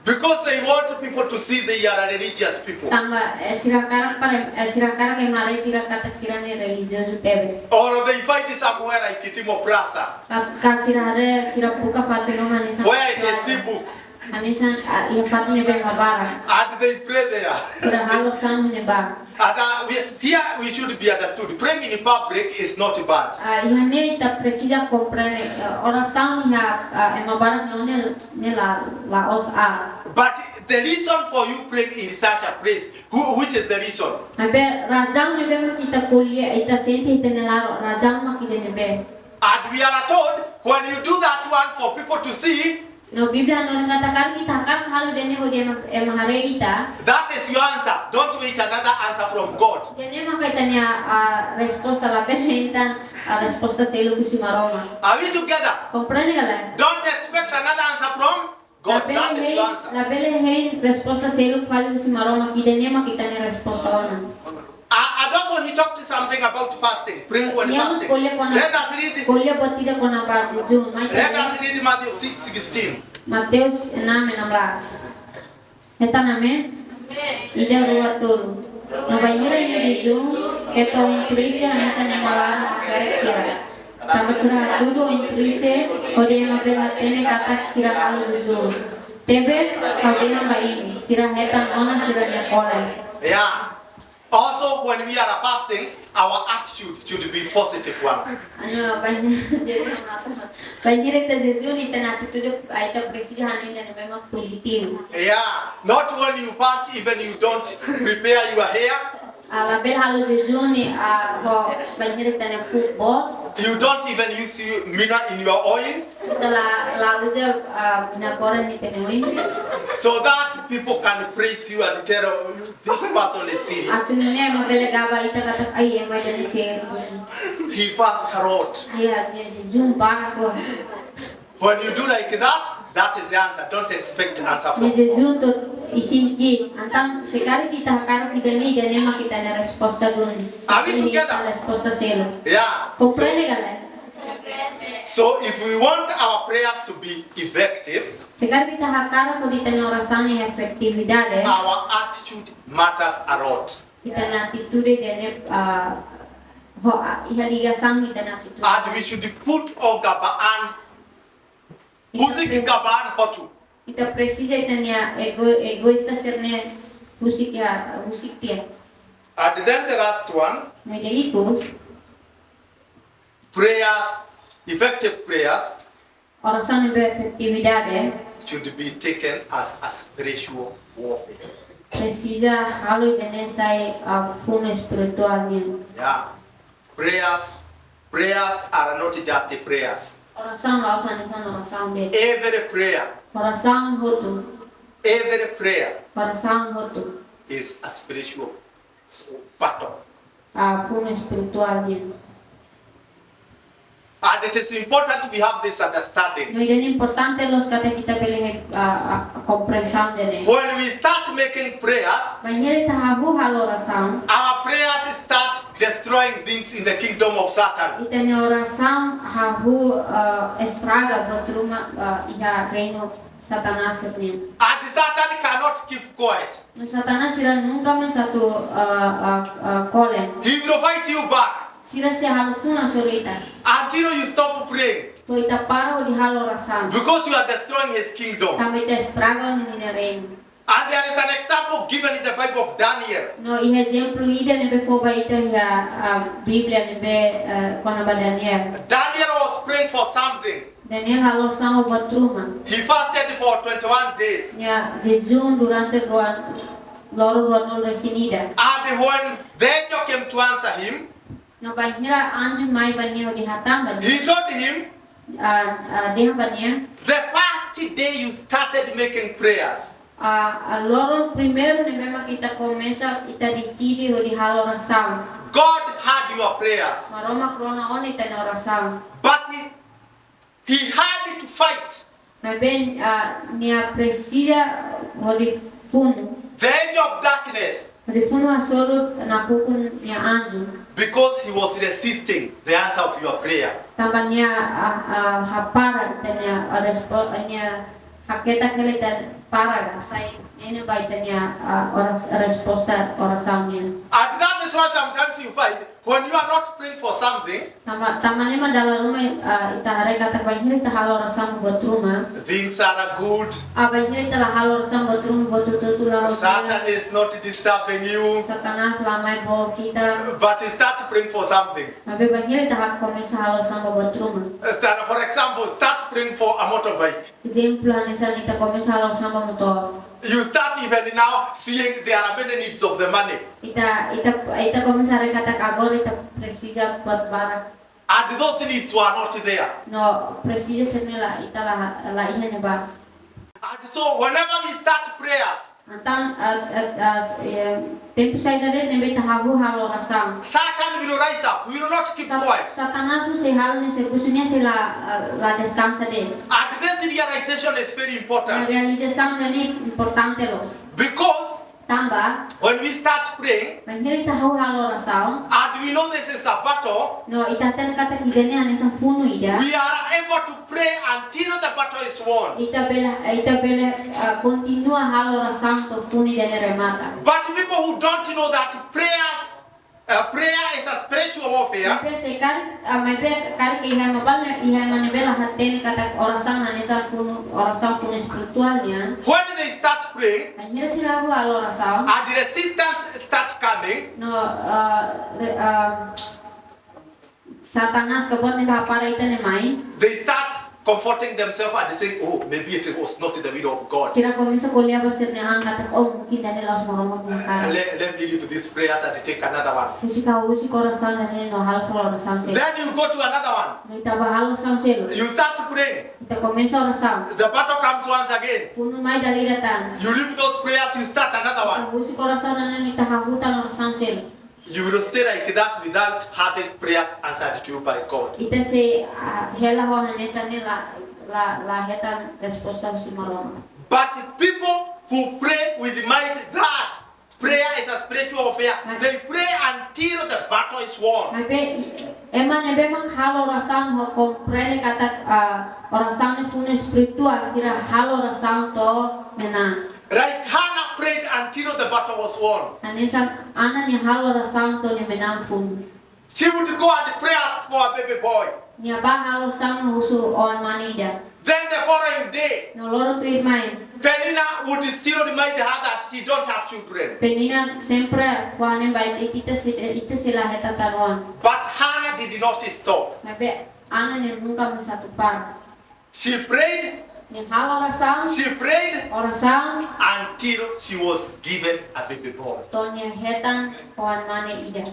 Because they want people to see they are a religious people. Tanba, eh, sira hakarak para, eh, sira hakarak ema haree sira katak sira-ne'e relijiozu tebes. Or they find somewhere like Kitimo Plaza. Ka, ka sira haree, sira buka fatin ruma hanesan Where it is Plaza. Book. Hanesan, ah, iha fatin ne'ebé ema barak. And they pray there. Sira halo orasaun ne'ebá. And, uh, we, here we should be understood. Praying in public is not bad. Ah, iha ne'e ita presiza komprende, ah, orasaun iha, ah, ema barak ne'e, ne'e la, la'ós aat. But the reason for you praying in such a place, who, which is the reason? Maibé razaun ne'ebé mak ita ko'alia, ita sente ita-nia laran, razaun mak ida-ne'ebé. And we are told, when you do that one for people to see, No Bíblia hanorin katak karik ita hakarak halo ida-ne'e hodi ema, ema haree ita. That is your answer. Don't wait another answer from God. Ida-ne'e maka ita-nia, ah, resposta, labele hein tan, ah, resposta seluk husi Maromak. Are we together? Komprende ka lae? Don't expect another answer from God. That is your answer. Labele hein, labele hein resposta seluk fali husi Maromak, ida-ne'e maka ita-nia resposta ona. Uh, and also he talked something about fasting, praying and fasting. Nia mós ko'alia kona-, Let us read. Ko'alia buat ida kona-ba jejún. Mai ita lee. Let us read Matthew six sixteen. Mateus enam enam belas. Hetan, amen? Ida, rua, tolu. No bainhira imi jejún, keta oin triste hanesan ema laran makerek sira. Tanba sira hatudu oin triste, hodi ema bele hatene katak sira halo jejún. Tebes, ha'u dehan ba imi, sira hetan ona sira-nia kole. Yeah. Also, when we are fasting, our attitude should be positive one. Anu, bainhira, bainhira ita jejún, ita-nia atitude, ita presiza hanoin ida-ne'ebé mak pozitivu. Yeah, not when you fast, even you don't prepare your hair. Ah, labele halo jejún ne'e, ah, ho bainhira ita-nia fuuk boot. You don't even use you, mina in your oil. Ita la, la uza, ah, mina koren iha ita-nia oin. So that people can praise you and tell you, "This person is serious." Atu nune'e ema bele gaba ita katak, "Ai, ema ida-ne'e sériu." He fast a lot. Ai, nia jejún barak loos. When you do like that, that is the answer. Don't expect answer from God. Nia jejún to'o isin ki'ik. Entaun, se karik ita hakarak ida-ne'e, ida-ne'e mak ita-nia resposta duni. Are we together? Resposta seluk. Yeah. Komprende ka lae? So if we want our prayers to be effective, Se karik ita hakarak hodi ita-nia orasaun iha efetividade, our attitude matters a lot. Ita-nia atitude ida-ne'e, ah, ho, ah, iha ligasaun ho ita-nia atitude. And we should put all gabaan, husik gabaan hotu. Ita presiza ita-nia ego, egoísta sira-ne'e husik iha, husik tiha. And then the last one, No ida ikus, prayers, effective prayers, orasaun ne'ebé efetividade, should be taken as a spiritual warfare. Presiza halo ida-ne'e sai, ah, funu espirituál nian. Yeah. Prayers, prayers are not just prayers. Orasaun la'ós hanesan orasaun de'it. Every prayer. Orasaun hotu. Every prayer. Orasaun hotu. Is a spiritual battle. Ah, funu espirituál nian. And it is important we have this understanding. No ida-ne'e importante loos katak ita bele, ah, ah, komprensaun ida-ne'e. When we start making prayers, Bainhira ita hahú halo orasaun, our prayers start destroying things in the kingdom of Satan. Ita-nia orasaun hahú, ah, estraga buat ruma, ah, iha reinu Satanás nian. And Satan cannot keep quiet. No Satanás sira nunka mais atu, ah, ah, ah, kole. He will fight you back Sira sei halo funu hasoru ita. Until you stop praying. To'o ita para hodi halo orasaun. Because you are destroying his kingdom. Tanba ita estraga ninia reinu. And there is an example given in the Bible of Daniel. No iha ezemplu ida ne'ebé fó ba ita iha, ah, Bíblia ne'ebé, ah, kona-ba Daniel. Daniel was praying for something. Daniel halo orasaun ba buat ruma. He fasted for twenty-one days. Nia jejún durante rua, loron ruanulu-resin-ida. And when the angel came to answer him, No bainhira anju mai ba nia hodi hatán ba nia. He told him, Ah, ah, dehan ba nia. The first day you started making prayers, Ah, ah, loron primeiru ne'ebé mak ita komesa, ita deside hodi halo orasaun. God heard your prayers. Maromak rona ona ita-nia orasaun. But he, he had to fight. Maibé, ah, nia presiza hodi funu. The angel of darkness. Hodi funu hasoru nakukun nia anju. Because he was resisting the answer of your prayer. Tanba nia, ah, ah, hapara ita-nia, ah, respo-, nia haketak hela ita para sai ne'e ba ita-nia, ah, oras-, resposta orasaun nian. And that is why sometimes you find when you are not praying for something, Tanba, tanba ne'e mak dala ruma, ah, ita haree katak bainhira ita halo orasaun ba buat ruma. Things are good. Ah, bainhira ita la halo orasaun ba buat ruma, buat hotu-hotu la hotu. Satan is not disturbing you. Satanás la mai book ita. But start praying for something. Maibé bainhira ita ha-, komesa halo orasaun ba buat ruma. Start, for example, start praying for a motorbike. Ezemplu, hanesan ita komesa halo orasaun ba motór. You start even now seeing there are many needs of the money. Ita, ita, ita komesa haree katak agora ita presiza buat barak. And those needs were not there. No, presiza sira-ne'e la, ita la, la iha ne'ebá. And so whenever we start prayers, Entaun, ah, ah, ah, eh, tempu saida de'it ne'ebé ita hahú halo orasaun. Satan will rise up. We will not keep Sa-, quiet. Satanás sei halo nia servisu, nia sei la, ah, la deskansa de'it. And this realization is very important. Nia realizasaun ne'e importante loos. Because Tanba when we start praying, bainhira ita hahú halo orasaun, and we know this is a battle, no ita hatene katak ida-ne'e hanesan funu ida, we are able to pray until the battle is won. Ita bele, ita bele, ah, kontinua halo orasaun to'o funu ida-ne'e remata. But people who don't know that prayers, uh, prayer is a spiritual warfare, Maibé se karik, ah, maibé karik iha ema balu, iha ema ne'ebé la hatene katak orasaun hanesan funu, orasaun funu espirituál nian. When they start praying, Bainhira sira hahú halo orasaun, and resistance start coming, no, ah, re-, ah, Satanás ka buat ne'ebé hapara ita ne'e mai. They start comforting themselves and saying, "Oh, maybe it was not the will of God." Sira komesa ko'alia ba sira-nia an katak, "Oh, mungkin ida-ne'e la'ós Maromak nia hakarak." Let, let me leave these prayers and take another one. Husik ha'u husik orasaun ida-ne'e no halo fali orasaun seluk. Then you go to another one. No ita bá halo orasaun seluk. You start praying. Ita komesa orasaun. The battle comes once again. Funu mai dala ida tan. You leave those prayers, you start another one. Ita husik orasaun ida-ne'e no ita hahú tan orasaun seluk. You will stay like that without having prayers answered to you by God. Ita sei, ah, hela ho hanesan ne'e la, la, la hetan resposta husi Maromak. But people who pray with mind that prayer is a spiritual warfare, Mas they pray until the battle is won. Maibé i-, ema ne'ebé mak halo orasaun ho komprende katak, ah, orasaun ne'e funu espirituál, sira halo orasaun to'o menang. Like Hannah prayed until the battle was won. Hanesan Ana nia halo orasaun to'o nia menang funu. She would go and pray, ask for a baby boy. Nia bá halo orasaun husu oan-mane ida. Then the following day, No loron tuirmai, Penina would still remind her that she don't have children. Penina sempre fó-hanoin ba ita, ita sei, ita sei la hetan tan oan. But Hannah did not stop. Maibé Ana nia nunka mais atu para. She prayed. Nia halo orasaun. She prayed. Orasaun. Until she was given a baby boy. To'o nia hetan oan-mane ida.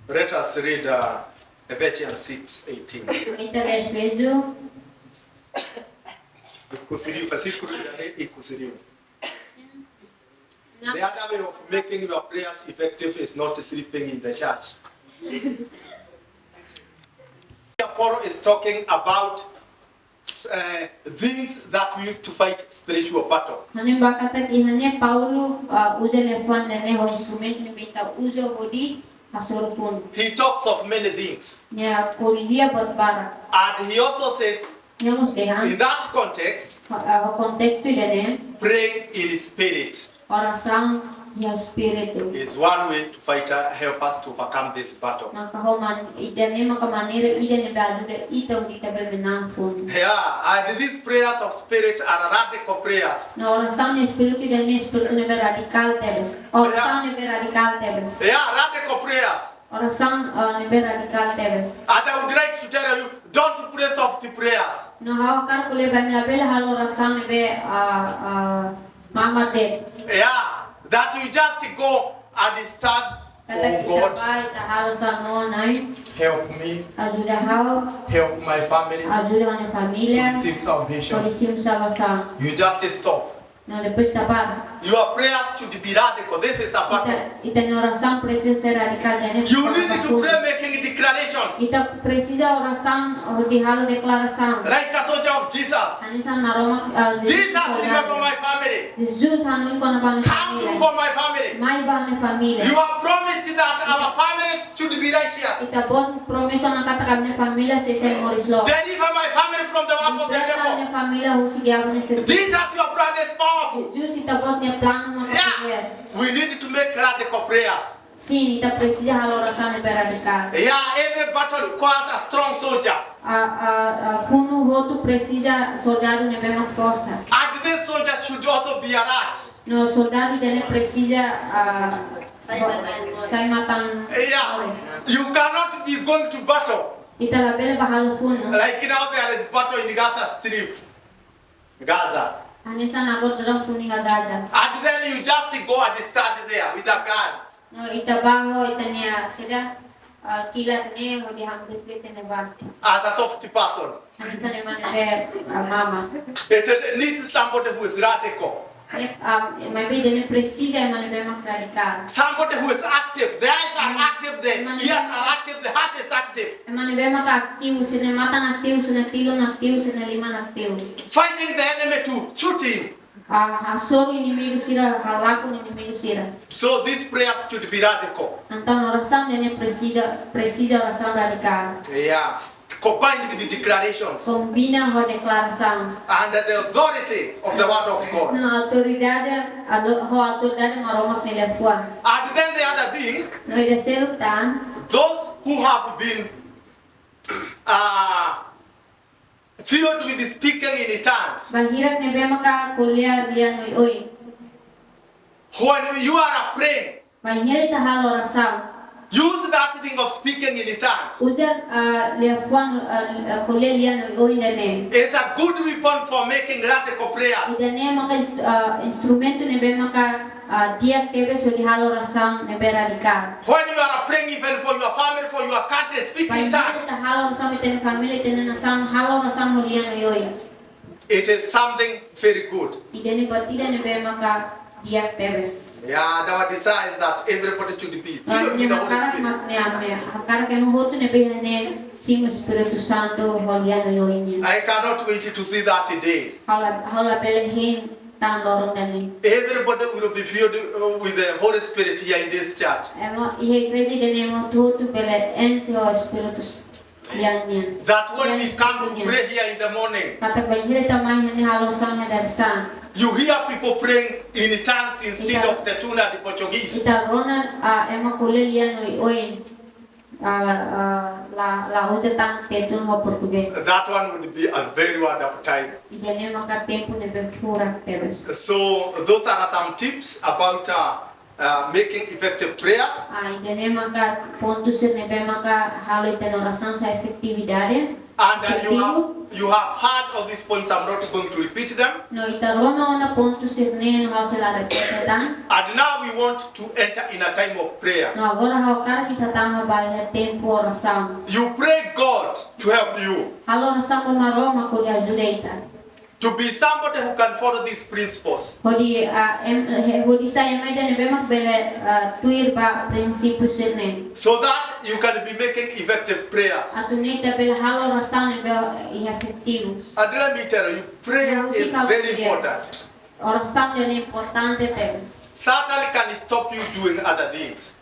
Let us read, uh, Ephesians six eighteen. Ita lee Efésiu. Ikus liu, versíkulu ikus liu. The other way of making your prayers effective is not sleeping in the church. Here Paul is talking about, uh, things that we use to fight spiritual battle. Hanoin ba katak iha ne'e Paulo, ah, uza liafuan ida-ne'e ho instrumentu ne'ebé ita uza hodi hasoru funu. He talks of many things. Nia ko'alia buat barak. And he also says, Nia mós dehan, in that context, Ah, kontestu ida-ne'e, praying in spirit, orasaun iha espíritu, is one way to fight, uh, help us to overcome this battle. Maka ho man-, ida-ne'e maka maneira ida ne'ebé ajuda ita hodi ita bele manán funu. Yeah, and these prayers of spirit are radical prayers. No orasaun iha espíritu ida-ne'e espíritu ne'ebé radikál tebes. Orasaun, yeah, ne'ebé radikál tebes. Yeah, radical prayers. Orasaun, uh, ne'ebé radikál tebes. And I would like to tell you, don't pray soft prayers. No ha'u hakarak ko'alia ba imi, labele halo orasaun ne'ebé, uh, uh, mamar de'it. Yeah, that you just go and start, katak, "Oh ita God, bá, ita halo orasaun, Na'i, help me, ajuda ha'u, help my family, ajuda ha'u-nia família, to receive salvation." Hodi simu salvasaun. You just stop. No, depois ita para. Your prayers should be radical. This is a battle. Ita, ita-nia orasaun presiza ser radikál, ida-ne'e. You need to pray making declarations. Ita presiza orasaun hodi halo deklarasaun. Like a soldier of Jesus. Hanesan Maromak, uh, Jesus, Jesus, remember my family. Jesus, hanoin kona-ba ha'u-nia família. Come through for my family. Mai ba ha'u-nia família. You have promised that our families should be righteous. Ita-boot promesa ona katak ami-nia família sei sai moris loos. Deliver my family from the work of the devil. Liberta ami-nia família husi diabu nia servisu. Jesus, your plan is powerful. Jesus, ita-boot nia planu maka poder. Yeah. We need to make radical prayers. Sin, ita presiza halo orasaun ne'ebé radikál. Yeah, every battle requires a strong soldier. A, a, a, funu hotu presiza soldadu ne'ebé mak forsa. And this soldier should also be alert. No, soldadu ida-ne'e presiza, ah, sai matan, sai matan. Yeah. Oras. You cannot be going to battle. Ita labele bá halo funu. Like now there is battle in Gaza Strip. Gaza. Hanesan agora daudaun funu iha Gaza. And then you just go and stand there with a gun. No, ita bá ho ita-nia saida, ah, kilat ne'e hodi hamriik ita-nia bá. As a soft person. Hanesan ema ne'ebé, ah, mamar. It needs somebody who is radical. Ne'e, ah, maibé ida-ne'e presiza ema ne'ebé mak radikál. Somebody who is active. The eyes are active, the ears are active, the heart is active. Ema ne'ebé mak aktivu, sira-nia matan aktivu, sira-nia tilun aktivu, sira-nia liman aktivu. Fighting the enemy to shoot him. Ah, hasoru inimigu sira, halakon inimigu sira. So these prayers should be radical. Entaun orasaun ida-ne'e presiza, presiza orasaun radikál. Yeah. Combined with the declarations. Kombina ho deklarasaun. And the authority of the word of God. No autoridade, alo-, ho autoridade Maromak nia liafuan. And then the other thing, no ida seluk tan, those who have been, uh, filled with speaking in tongues. Bainhira ne'ebé maka ko'alia lian oioin. When you are praying, bainhira ita halo orasaun, use that thing of speaking in tongues. Uza, ah, liafuan, ah, ah, ko'alia lian oioin ida-ne'e. It's a good weapon for making radical prayers. Ida-ne'e maka inst-, ah, instrumentu ne'ebé maka ah, di'ak tebes hodi halo orasaun ne'ebé radikál. When you are praying even for your family, for your country, speak in tongues. Bainhira ita halo orasaun ba ita-nia família, ita-nia nasaun, halo orasaun ho lian oioin. It is something very good. Ida-ne'e buat ida ne'ebé maka di'ak tebes. Yeah, and our desire is that everybody should be filled with the Holy Spirit. Ah, nia hakarak mak ne'e, ami hakarak ema hotu ne'ebé iha ne'e simu Espíritu Santu ho lian oioin nian. I cannot wait to see that day. Ha'u la, ha'u labele hein tan loron ida-ne'e. Everybody will be filled, uh, with the Holy Spirit here in this church. Ema iha igreja ida-ne'e ema hotu-hotu bele enxe ho Espíritu Santu nian. That when we come to pray here in the morning, katak bainhira ita mai iha ne'e halo orasaun iha dadeer-saan, you hear people praying in tongues instead of Tetun and Portuguese. Ita rona, ah, ema ko'alia lian oioin. Ah, ah, la, la uza tan Tetun ho Portugés. That one would be a very wonderful time. Ida-ne'e maka tempu ne'ebé furak tebes. So those are some tips about, uh, uh, making effective prayers. Ah, ida-ne'e maka pontu sira ne'ebé maka halo ita-nia orasaun sai efetividade. And, uh, you have, efetivu. You have heard all these points, I'm not going to repeat them. No, ita rona ona pontu sira-ne'e, no ha'u sei la repete tan. And now we want to enter in a time of prayer. No, agora ha'u hakarak ita tama ba iha tempu orasaun. You pray God to help you. Halo orasaun ba Maromak hodi ajuda ita. To be somebody who can follow these principles. Hodi, ah, em, he, hodi sai ema ida ne'ebé mak bele, ah, tuir ba prinsípiu sira-ne'e. So that you can be making effective prayers. Atu nune'e ita bele halo orasaun ne'ebé, eh, efetivu. And let me tell you, prayer is very important. Orasaun ida-ne'e importante tebes. Satan can stop you doing other things.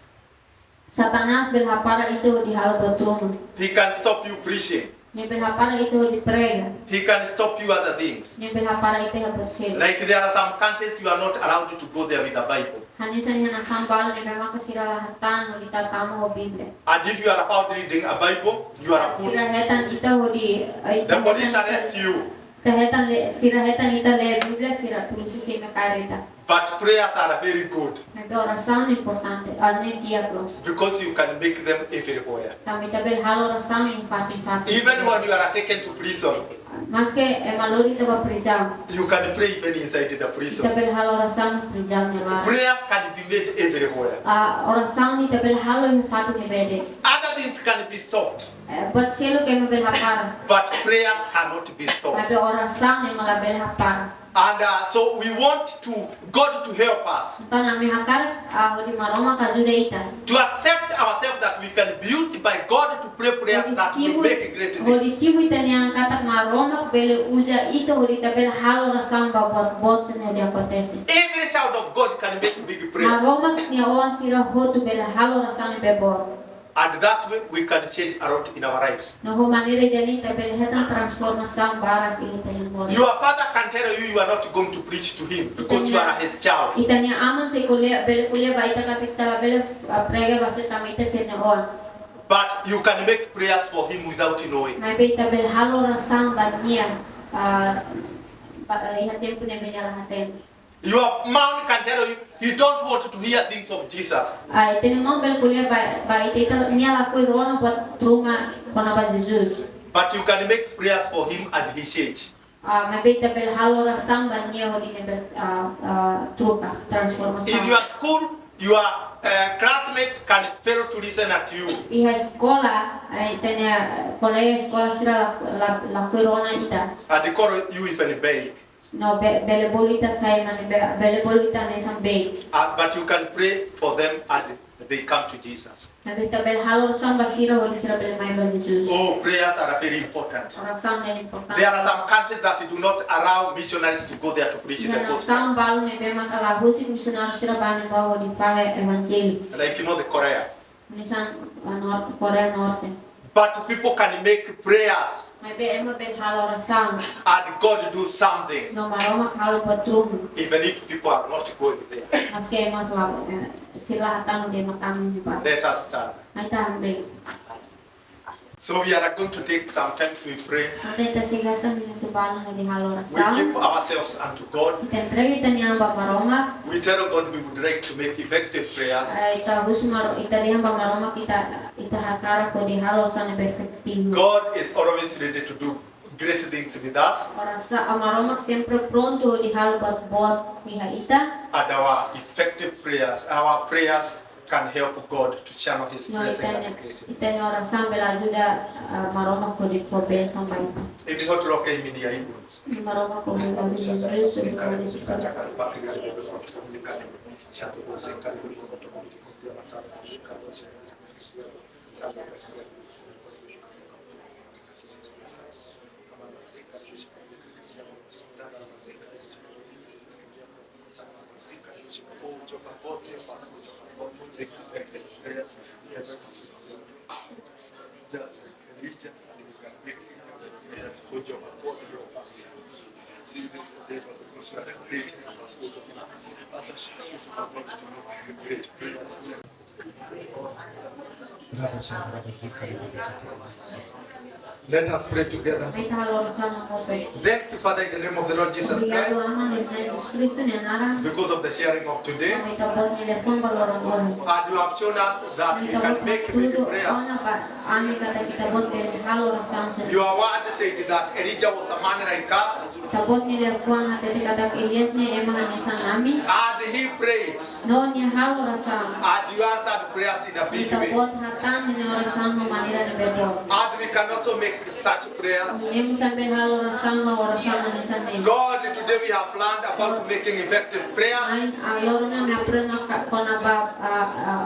Satanás bele hapara ita hodi halo buat ruma. He can stop you preaching. Nia bele hapara ita hodi prega. He can stop you other things. Nia bele hapara ita iha buat seluk. Like there are some countries you are not allowed to go there with a Bible. Hanesan iha nasaun balu ne'ebé maka sira la hatán hodi tau tama ho Bíblia. And if you are found reading a Bible, you are put. Sira hetan ita hodi, eh, the police arrest you. Ita hetan lee, sira hetan ita lee Bíblia, sira polísia sei mai kaer ita. But prayers are very good. Maibé orasaun importante, ah, ne'e di'ak loos. Because you can make them everywhere. Tanba ita bele halo orasaun iha fatin-fatin. Even when you are taken to prison, maske ema lori ita ba prizaun, you can pray even inside the prison. Ita bele halo orasaun prizaun nia laran. Prayers can be made everywhere. Ah, orasaun ita bele halo iha fatin ne'ebé de'it. Other things can be stopped. Eh, buat seluk ema bele hapara. But prayers cannot be stopped. Maibé orasaun ema labele hapara. And uh, so we want to God to help us. Entaun ami hakarak, ah, hodi Maromak ajuda ita. To accept ourselves that we can be used by God to pray prayers that will make great things. Hodi simu ita-nia an katak Maromak bele uza ita hodi ita bele halo orasaun ba buat boot sira ne'ebé akontese. Every child of God can make big prayers. Maromak nia oan sira hotu bele halo orasaun ne'ebé boot. And that way we can change a lot in our lives. No ho maneira ida-ne'e ita bele hetan transformasaun barak iha ita-nia moris. Your father can tell you you are not going to preach to him because you are his child. Ita-nia aman sei ko'alia, bele ko'alia ba ita katak ita labele, ah, prega ba sira tanba ita sira-nia oan. But you can make prayers for him without knowing. Maibé ita bele halo orasaun ba nia, ah, ba, iha tempu ne'ebé nia la hatene. Your mom can tell you, he don't want to hear things of Jesus. Ah, ita-nia maun bele ko'alia ba, ba ita, ita, nia lakohi rona buat ruma kona-ba Jesus. But you can make prayers for him and he change. Ah, maibé ita bele halo orasaun ba nia hodi nia bele, ah, ah, troka, transformasaun. In your school, your uh, classmates can fail to listen at you. Iha eskola, eh, ita-nia kolega eskola sira la, la, lakohi rona ita. And they call you even beg. No, be-, bele bolu ita sai mane be-, bele bolu ita hanesan bee. Uh, but you can pray for them and they come to Jesus. Maibé ita bele halo orasaun ba sira hodi sira bele mai ba Jesus. Oh, prayers are very important. Orasaun ne'e importante. There are some countries that do not allow missionaries to go there to preach the gospel. Iha nasaun balu ne'ebé maka la husik misionáriu sira ba ne'ebá hodi fahe evanjellu. Like, you know, the Korea. Hanesan, ah, Nor-, Koreia Norte. But people can make prayers. Maibé ema bele halo orasaun. And God do something. No Maromak halo buat ruma. Even if people are not going there. Maske ema la, eh, sira la hatán hodi ema tama iha ne'ebá. Let us stand. Mai ita hamriik. So we are going to take some time to pray. Entaun ita sei gasta minutu balu hodi halo orasaun. We give ourselves unto God. Ita entrega ita-nia an ba Maromak. We tell God we would like to make effective prayers. Eh, ita husu Maro-, ita dehan ba Maromak ita, ita hakarak hodi halo orasaun ne'ebé efetivu. God is always ready to do great things with us. Orasa-, ah, Maromak sempre prontu hodi halo buat boot iha ita. And our effective prayers, our prayers can help God to channel His blessing and great. No, ita-nia, ita-nia orasaun bele ajuda, ah, Maromak hodi fó bensaun ba ita. Imi hotu loke imi-nia ibun. Maromak obrigadu, Jesus, obrigadu, Jesus. Just like Elijah, and you can make it. Just put your purpose in your past. See this day, but because you are the great help us, Lord. As a church, we are going to make great prayers. Let us pray together. Mai ita halo orasaun hamutuk. Thank you, Father, in the name of the Lord Jesus Christ. Obrigadu, Aman, iha Jesus Kristu nia naran. Because of the sharing of today. Tanba Ita-Boot nia liafuan ba loron ohin. And you have shown us that we can make big prayers. Ita-Boot hatudu ona ba ami katak Ita-Boot bele halo orasaun sira. Your word said that Elijah was a man like us. Ita-Boot nia liafuan hatete katak Elias ne'e ema hanesan ami. And he prayed. No nia halo orasaun. And you answered prayers in a big way. Ita-Boot hatán nia orasaun ho maneira ne'ebé boot. And we can also make such prayers. Ema mós bele halo orasaun ho orasaun hanesan ne'e. God, today we have learned about making effective prayers. Mai, ah, loron ne'e ami aprende ka-, kona-ba, ah, ah,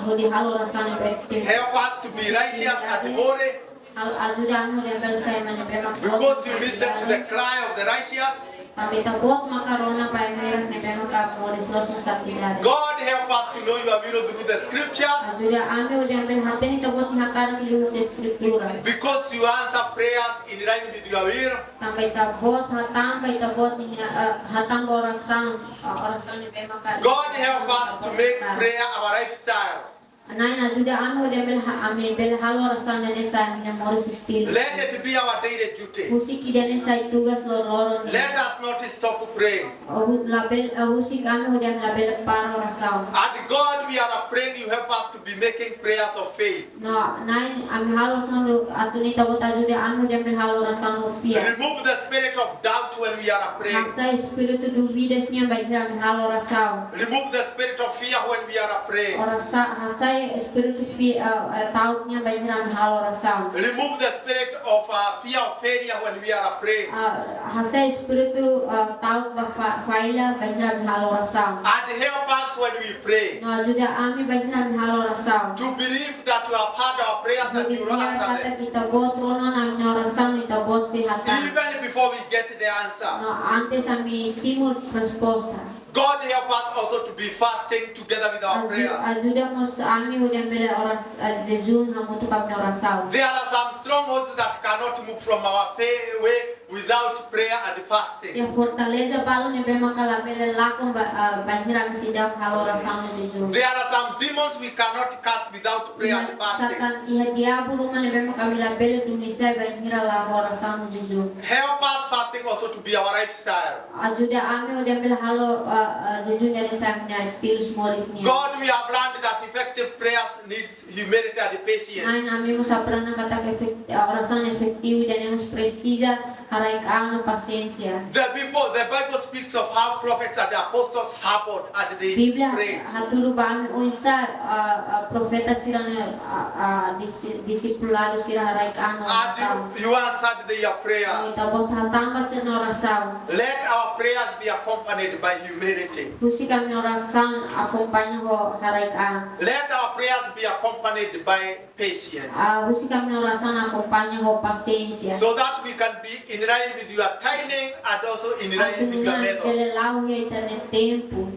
hodi halo orasaun ne'ebé efetivu. Help us to be righteous and holy. Al-, ajuda ami hodi ami bele sai ema ne'ebé mak hotu. Because you listen to the cry of the righteous. Tanba Ita-Boot maka rona ba ema sira ne'ebé maka moris loos iha santidade. God, Help us to know your will through the scriptures. Ajuda ami hodi ami bele hatene Ita-Boot nia hakarak liuhusi Eskritura. Because you answer prayers in line with your will. Tanba Ita-Boot hatán ba Ita-Boot nia, eh, hatán ba orasaun, eh, orasaun ne'ebé maka God, help us to make prayer our lifestyle. Na'i, ajuda ami hodi ami bele ha-, ami bele halo orasaun ida-ne'e sai ami-nia moris estilu. Let it be our daily duty. Husik ida-ne'e sai tugas loroloron nian. Let us not stop praying. Hu-, labele, eh, husik ami hodi ami labele para orasaun. And God, we are praying, you help us to be making prayers of faith. No, Na'i, ami halo orasaun atu nune'e Ita-Boot ajuda ami hodi ami halo orasaun ho fiar. Remove the spirit of doubt when we are praying. Hasai espíritu dúvidas nian bainhira ami halo orasaun. Remove the spirit of fear when we are praying. Ora sa-, hasai espíritu fi-, eh, eh, ta'uk nian bainhira ami halo orasaun. Remove the spirit of, uh, fear of failure when we are praying. Ah, hasai espíritu, eh, ta'uk ba fa-, falla bainhira ami halo orasaun. And help us when we pray. No ajuda ami bainhira ami halo orasaun. To believe that you have heard our prayers and you will answer them. Hodi fiar katak Ita-Boot rona ona ami-nia orasaun, Ita-Boot sei hatán. Even before we get the answer. No antes ami simu resposta. God, help us also to be fasting together with our prayers. Aju-, ajuda mós ami hodi ami bele oras-, eh, jejún hamutuk ho ami-nia orasaun. There are some strongholds that cannot move from our fa-, way without prayer and fasting. Iha fortaleza balu ne'ebé maka labele lakon ba, ah, bainhira ami seidauk halo orasaun no jejún. There are some demons we cannot cast without prayer and fasting. Iha satan, iha diabu ruma ne'ebé maka ami labele duni sai bainhira la orasaun no jejún. Help us fasting also to be our lifestyle. Ajuda ami hodi ami bele halo, ah, ah, jejún ida-ne'e sai ami-nia estilu moris nian. God, we have learned that effective prayers needs humility and patience. Na'i, ami mós aprende katak efek-, ah, orasaun efetivu ida-ne'e mós presiza haraik-an no pasiénsia. The people, the Bible speaks of how prophets and apostles harbored and they prayed. Bíblia hatudu ba ami oinsá, ah, ah, profeta sira-nia, ah, ah, disi-, disipuladu sira haraik-an no orasaun. And you, you answered their prayers. Ita-Boot hatán ba sira-nia orasaun. Let our prayers be accompanied by humility. Husik ami-nia orasaun akompaña ho haraik-an. Let our prayers be accompanied by patience. Ah, husik ami-nia orasaun akompaña ho pasiénsia. So that we can be in line with your timing and also in line with your method. Atu nune'e ami bele la'o iha Ita-nia tempu.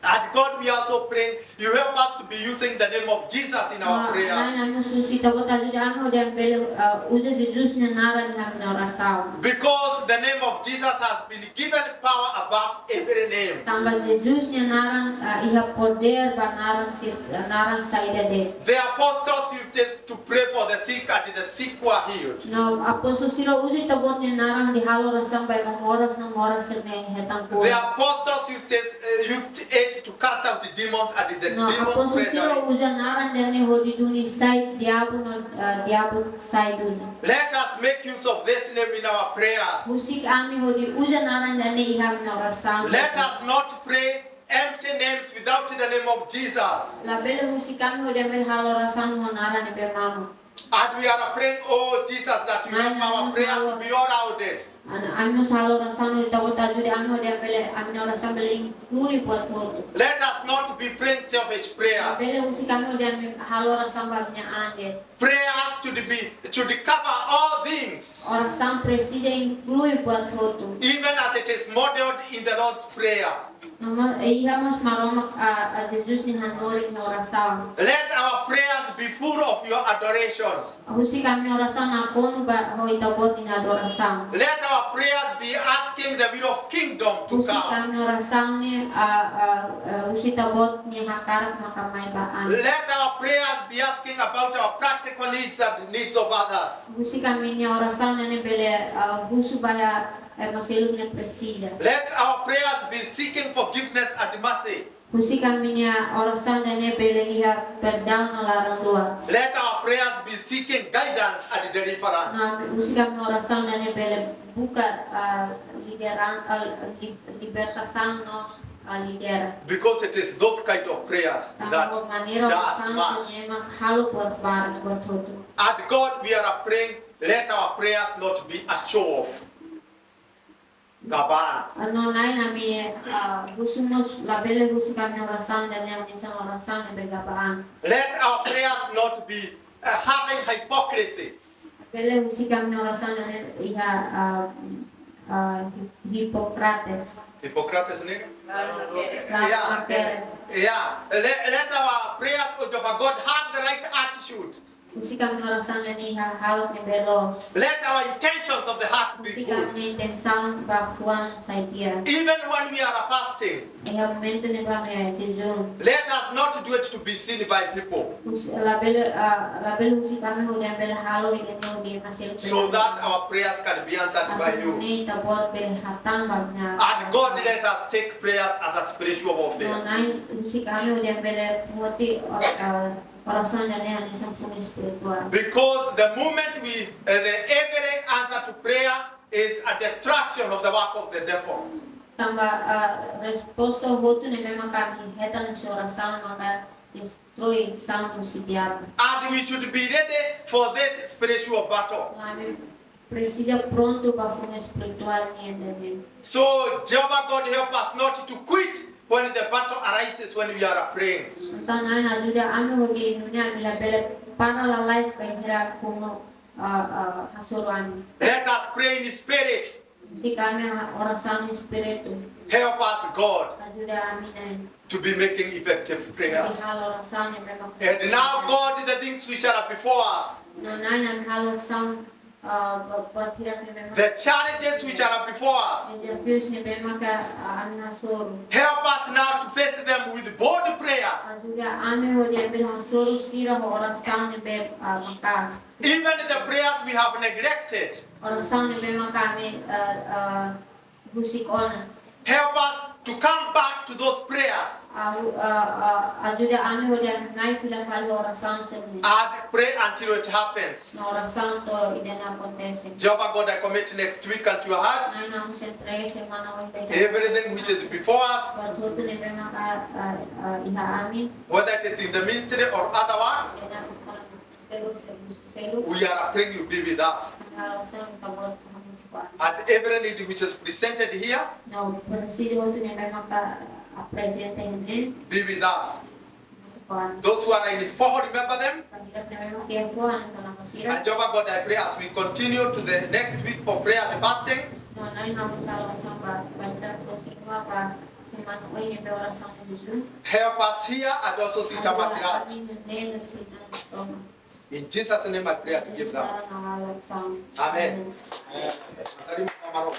And God, we also pray, you help us to be using the name of Jesus in our prayers. Ah, Na'i, ami mós husu Ita-Boot ajuda ami hodi ami bele, ah, uza Jesus nia naran iha ami-nia orasaun. Because the name of Jesus has been given power above every name. Tanba Jesus nia naran, ah, iha podér ba naran sis-, naran saida de'it. The apostles used this to pray for the sick and the sick were healed. No apóstolu sira uza Ita-Boot nia naran hodi halo orasaun ba ema moras no moras sira-ne'e hetan kura. The apostles used this, uh, used it to cast out the demons and the demons fled away. No apóstolu sira uza naran ida-ne'e hodi duni sai diabu no, ah, diabu sai duni. Let us make use of this name in our prayers. Husik ami hodi uza naran ida-ne'e iha ami-nia orasaun. Let us not pray empty names without the name of Jesus. Labele husik ami hodi ami halo orasaun ho naran ne'ebé mamuk. And we are praying, oh Jesus, that you help our prayers to be all-rounded. Na'i, ami mós halo orasaun, Ita-Boot ajuda ami hodi ami bele, ami-nia orasaun bele inklui buat hotu. Let us not be praying selfish prayers. Labele husik ami hodi ami halo orasaun ba ami-nia an de'it. Prayers should be, should cover all things. Orasaun presiza inklui buat hotu. Even as it is modeled in the Lord's Prayer. Na'i, iha mós Maromak, ah, ah, Jesus nia hanorin iha orasaun. Let our prayers be full of your adoration. Husik ami-nia orasaun nakonu ba ho Ita-Boot nia adorasaun. Let our prayers be asking the will of kingdom to come. Husik ami-nia orasaun ne'e, ah, ah, ah, husu Ita-Boot nia hakarak maka mai ba ami. Let our prayers be asking about our practical needs and needs of others. Husik ami-nia orasaun ne'e bele, ah, husu ba iha, eh, ema seluk ne'ebé presiza. Let our prayers be seeking forgiveness and mercy. Husik ami-nia orasaun ne'e bele iha perdaun no laran-luak. Let our prayers be seeking guidance and deliverance. Ah, husik ami-nia orasaun ne'e bele buka, ah, lideran-, ah, li-, libertasaun no, ah, lidera. Because it is those kind of prayers that does much. Tanba maneira orasaun ne'e mak halo buat barak, buat hotu. And God, we are praying, let our prayers not be a show off. Gaba-an. No Na'i, ami, ah, husu mós labele husik ami-nia orasaun ida-ne'e hanesan orasaun ne'ebé gaba-an. Let our prayers not be, uh, having hypocrisy. Labele husik ami-nia orasaun ida-ne'e iha, ah, ah, hi-, Hipókrates. Hipócrates ne'e? Yeah. Yeah. Let, let our prayers, O Jehovah God, have the right attitude. Husik ami-nia orasaun ne'e iha hahalok ne'ebé loos. Let our intentions of the heart be good. Husik ami-nia intensaun ba fuan sai di'ak. Even when we are fasting, iha momentu ne'ebé ami jejún. Let us not do it to be seen by people. Hus-, labele, ah, labele husik ami hodi ami bele halo ida-ne'e hodi hasil. So that our prayers can be answered by you. Atu nune'e Ita-Boot bele hatán ba ami-nia. And God, let us take prayers as a spiritual warfare. No, Na'i husik ami hodi ami bele foti, ah, orasaun ne'e hanesan foun espirituál. Because the moment we, uh, the every answer to prayer is a destruction of the work of the devil. Tanba, ah, resposta hotu ne'ebé maka ami hetan husi orasaun maka destrui asaun husi diabu. And we should be ready for this spiritual battle. No ami presiza prontu ba foun espirituál nian ida-ne'e. So Jehovah God, help us not to quit when the battle arises when we are praying. Entaun Na'i ajuda ami hodi nune'e ami labele para lalais bainhira foun, ah, ah, hasoru ami. Let us pray in spirit. Husik ami ha-, orasaun espíritu. Help us, God, ajuda ami Na'i, to be making effective prayers. Hodi halo orasaun ne'ebé maka. And now, God, the things which are before us, No Na'i, ami halo orasaun, ah, ba-, ba tira ne'ebé maka. The challenges which are before us, Dezafiu ne'ebé maka, ah, ami hasoru. Help us now to face them with bold prayers. Ajuda ami hodi ami hasoru sira ho orasaun ne'ebé, ah, maka'as. Even the prayers we have neglected. Orasaun ne'ebé maka ami, ah, ah, husik ona. Help us to come back to those prayers. Aju-, ah, ah, ajuda ami hodi ami mai fila fali orasaun sira-ne'e. And pray until it happens. No orasaun to'o ida-ne'e akontese. Jehovah God, I commit next week unto your heart. Na'i, ami entrega semana oin ba Ita. Everything which is before us, Buat hotu ne'ebé maka, ah, ah, iha ami. Whether it is in the ministry or other work, Ida-ne'e buat We are praying you be with us. And every need which is presented here, be with us. Those who are in Foho, remember them. And Jehovah God, I pray as we continue to the next week for prayer and fasting, help us here and also Sintama Tiraj. In Jesus' name I pray and give thanks. Amen. Salim Amaro.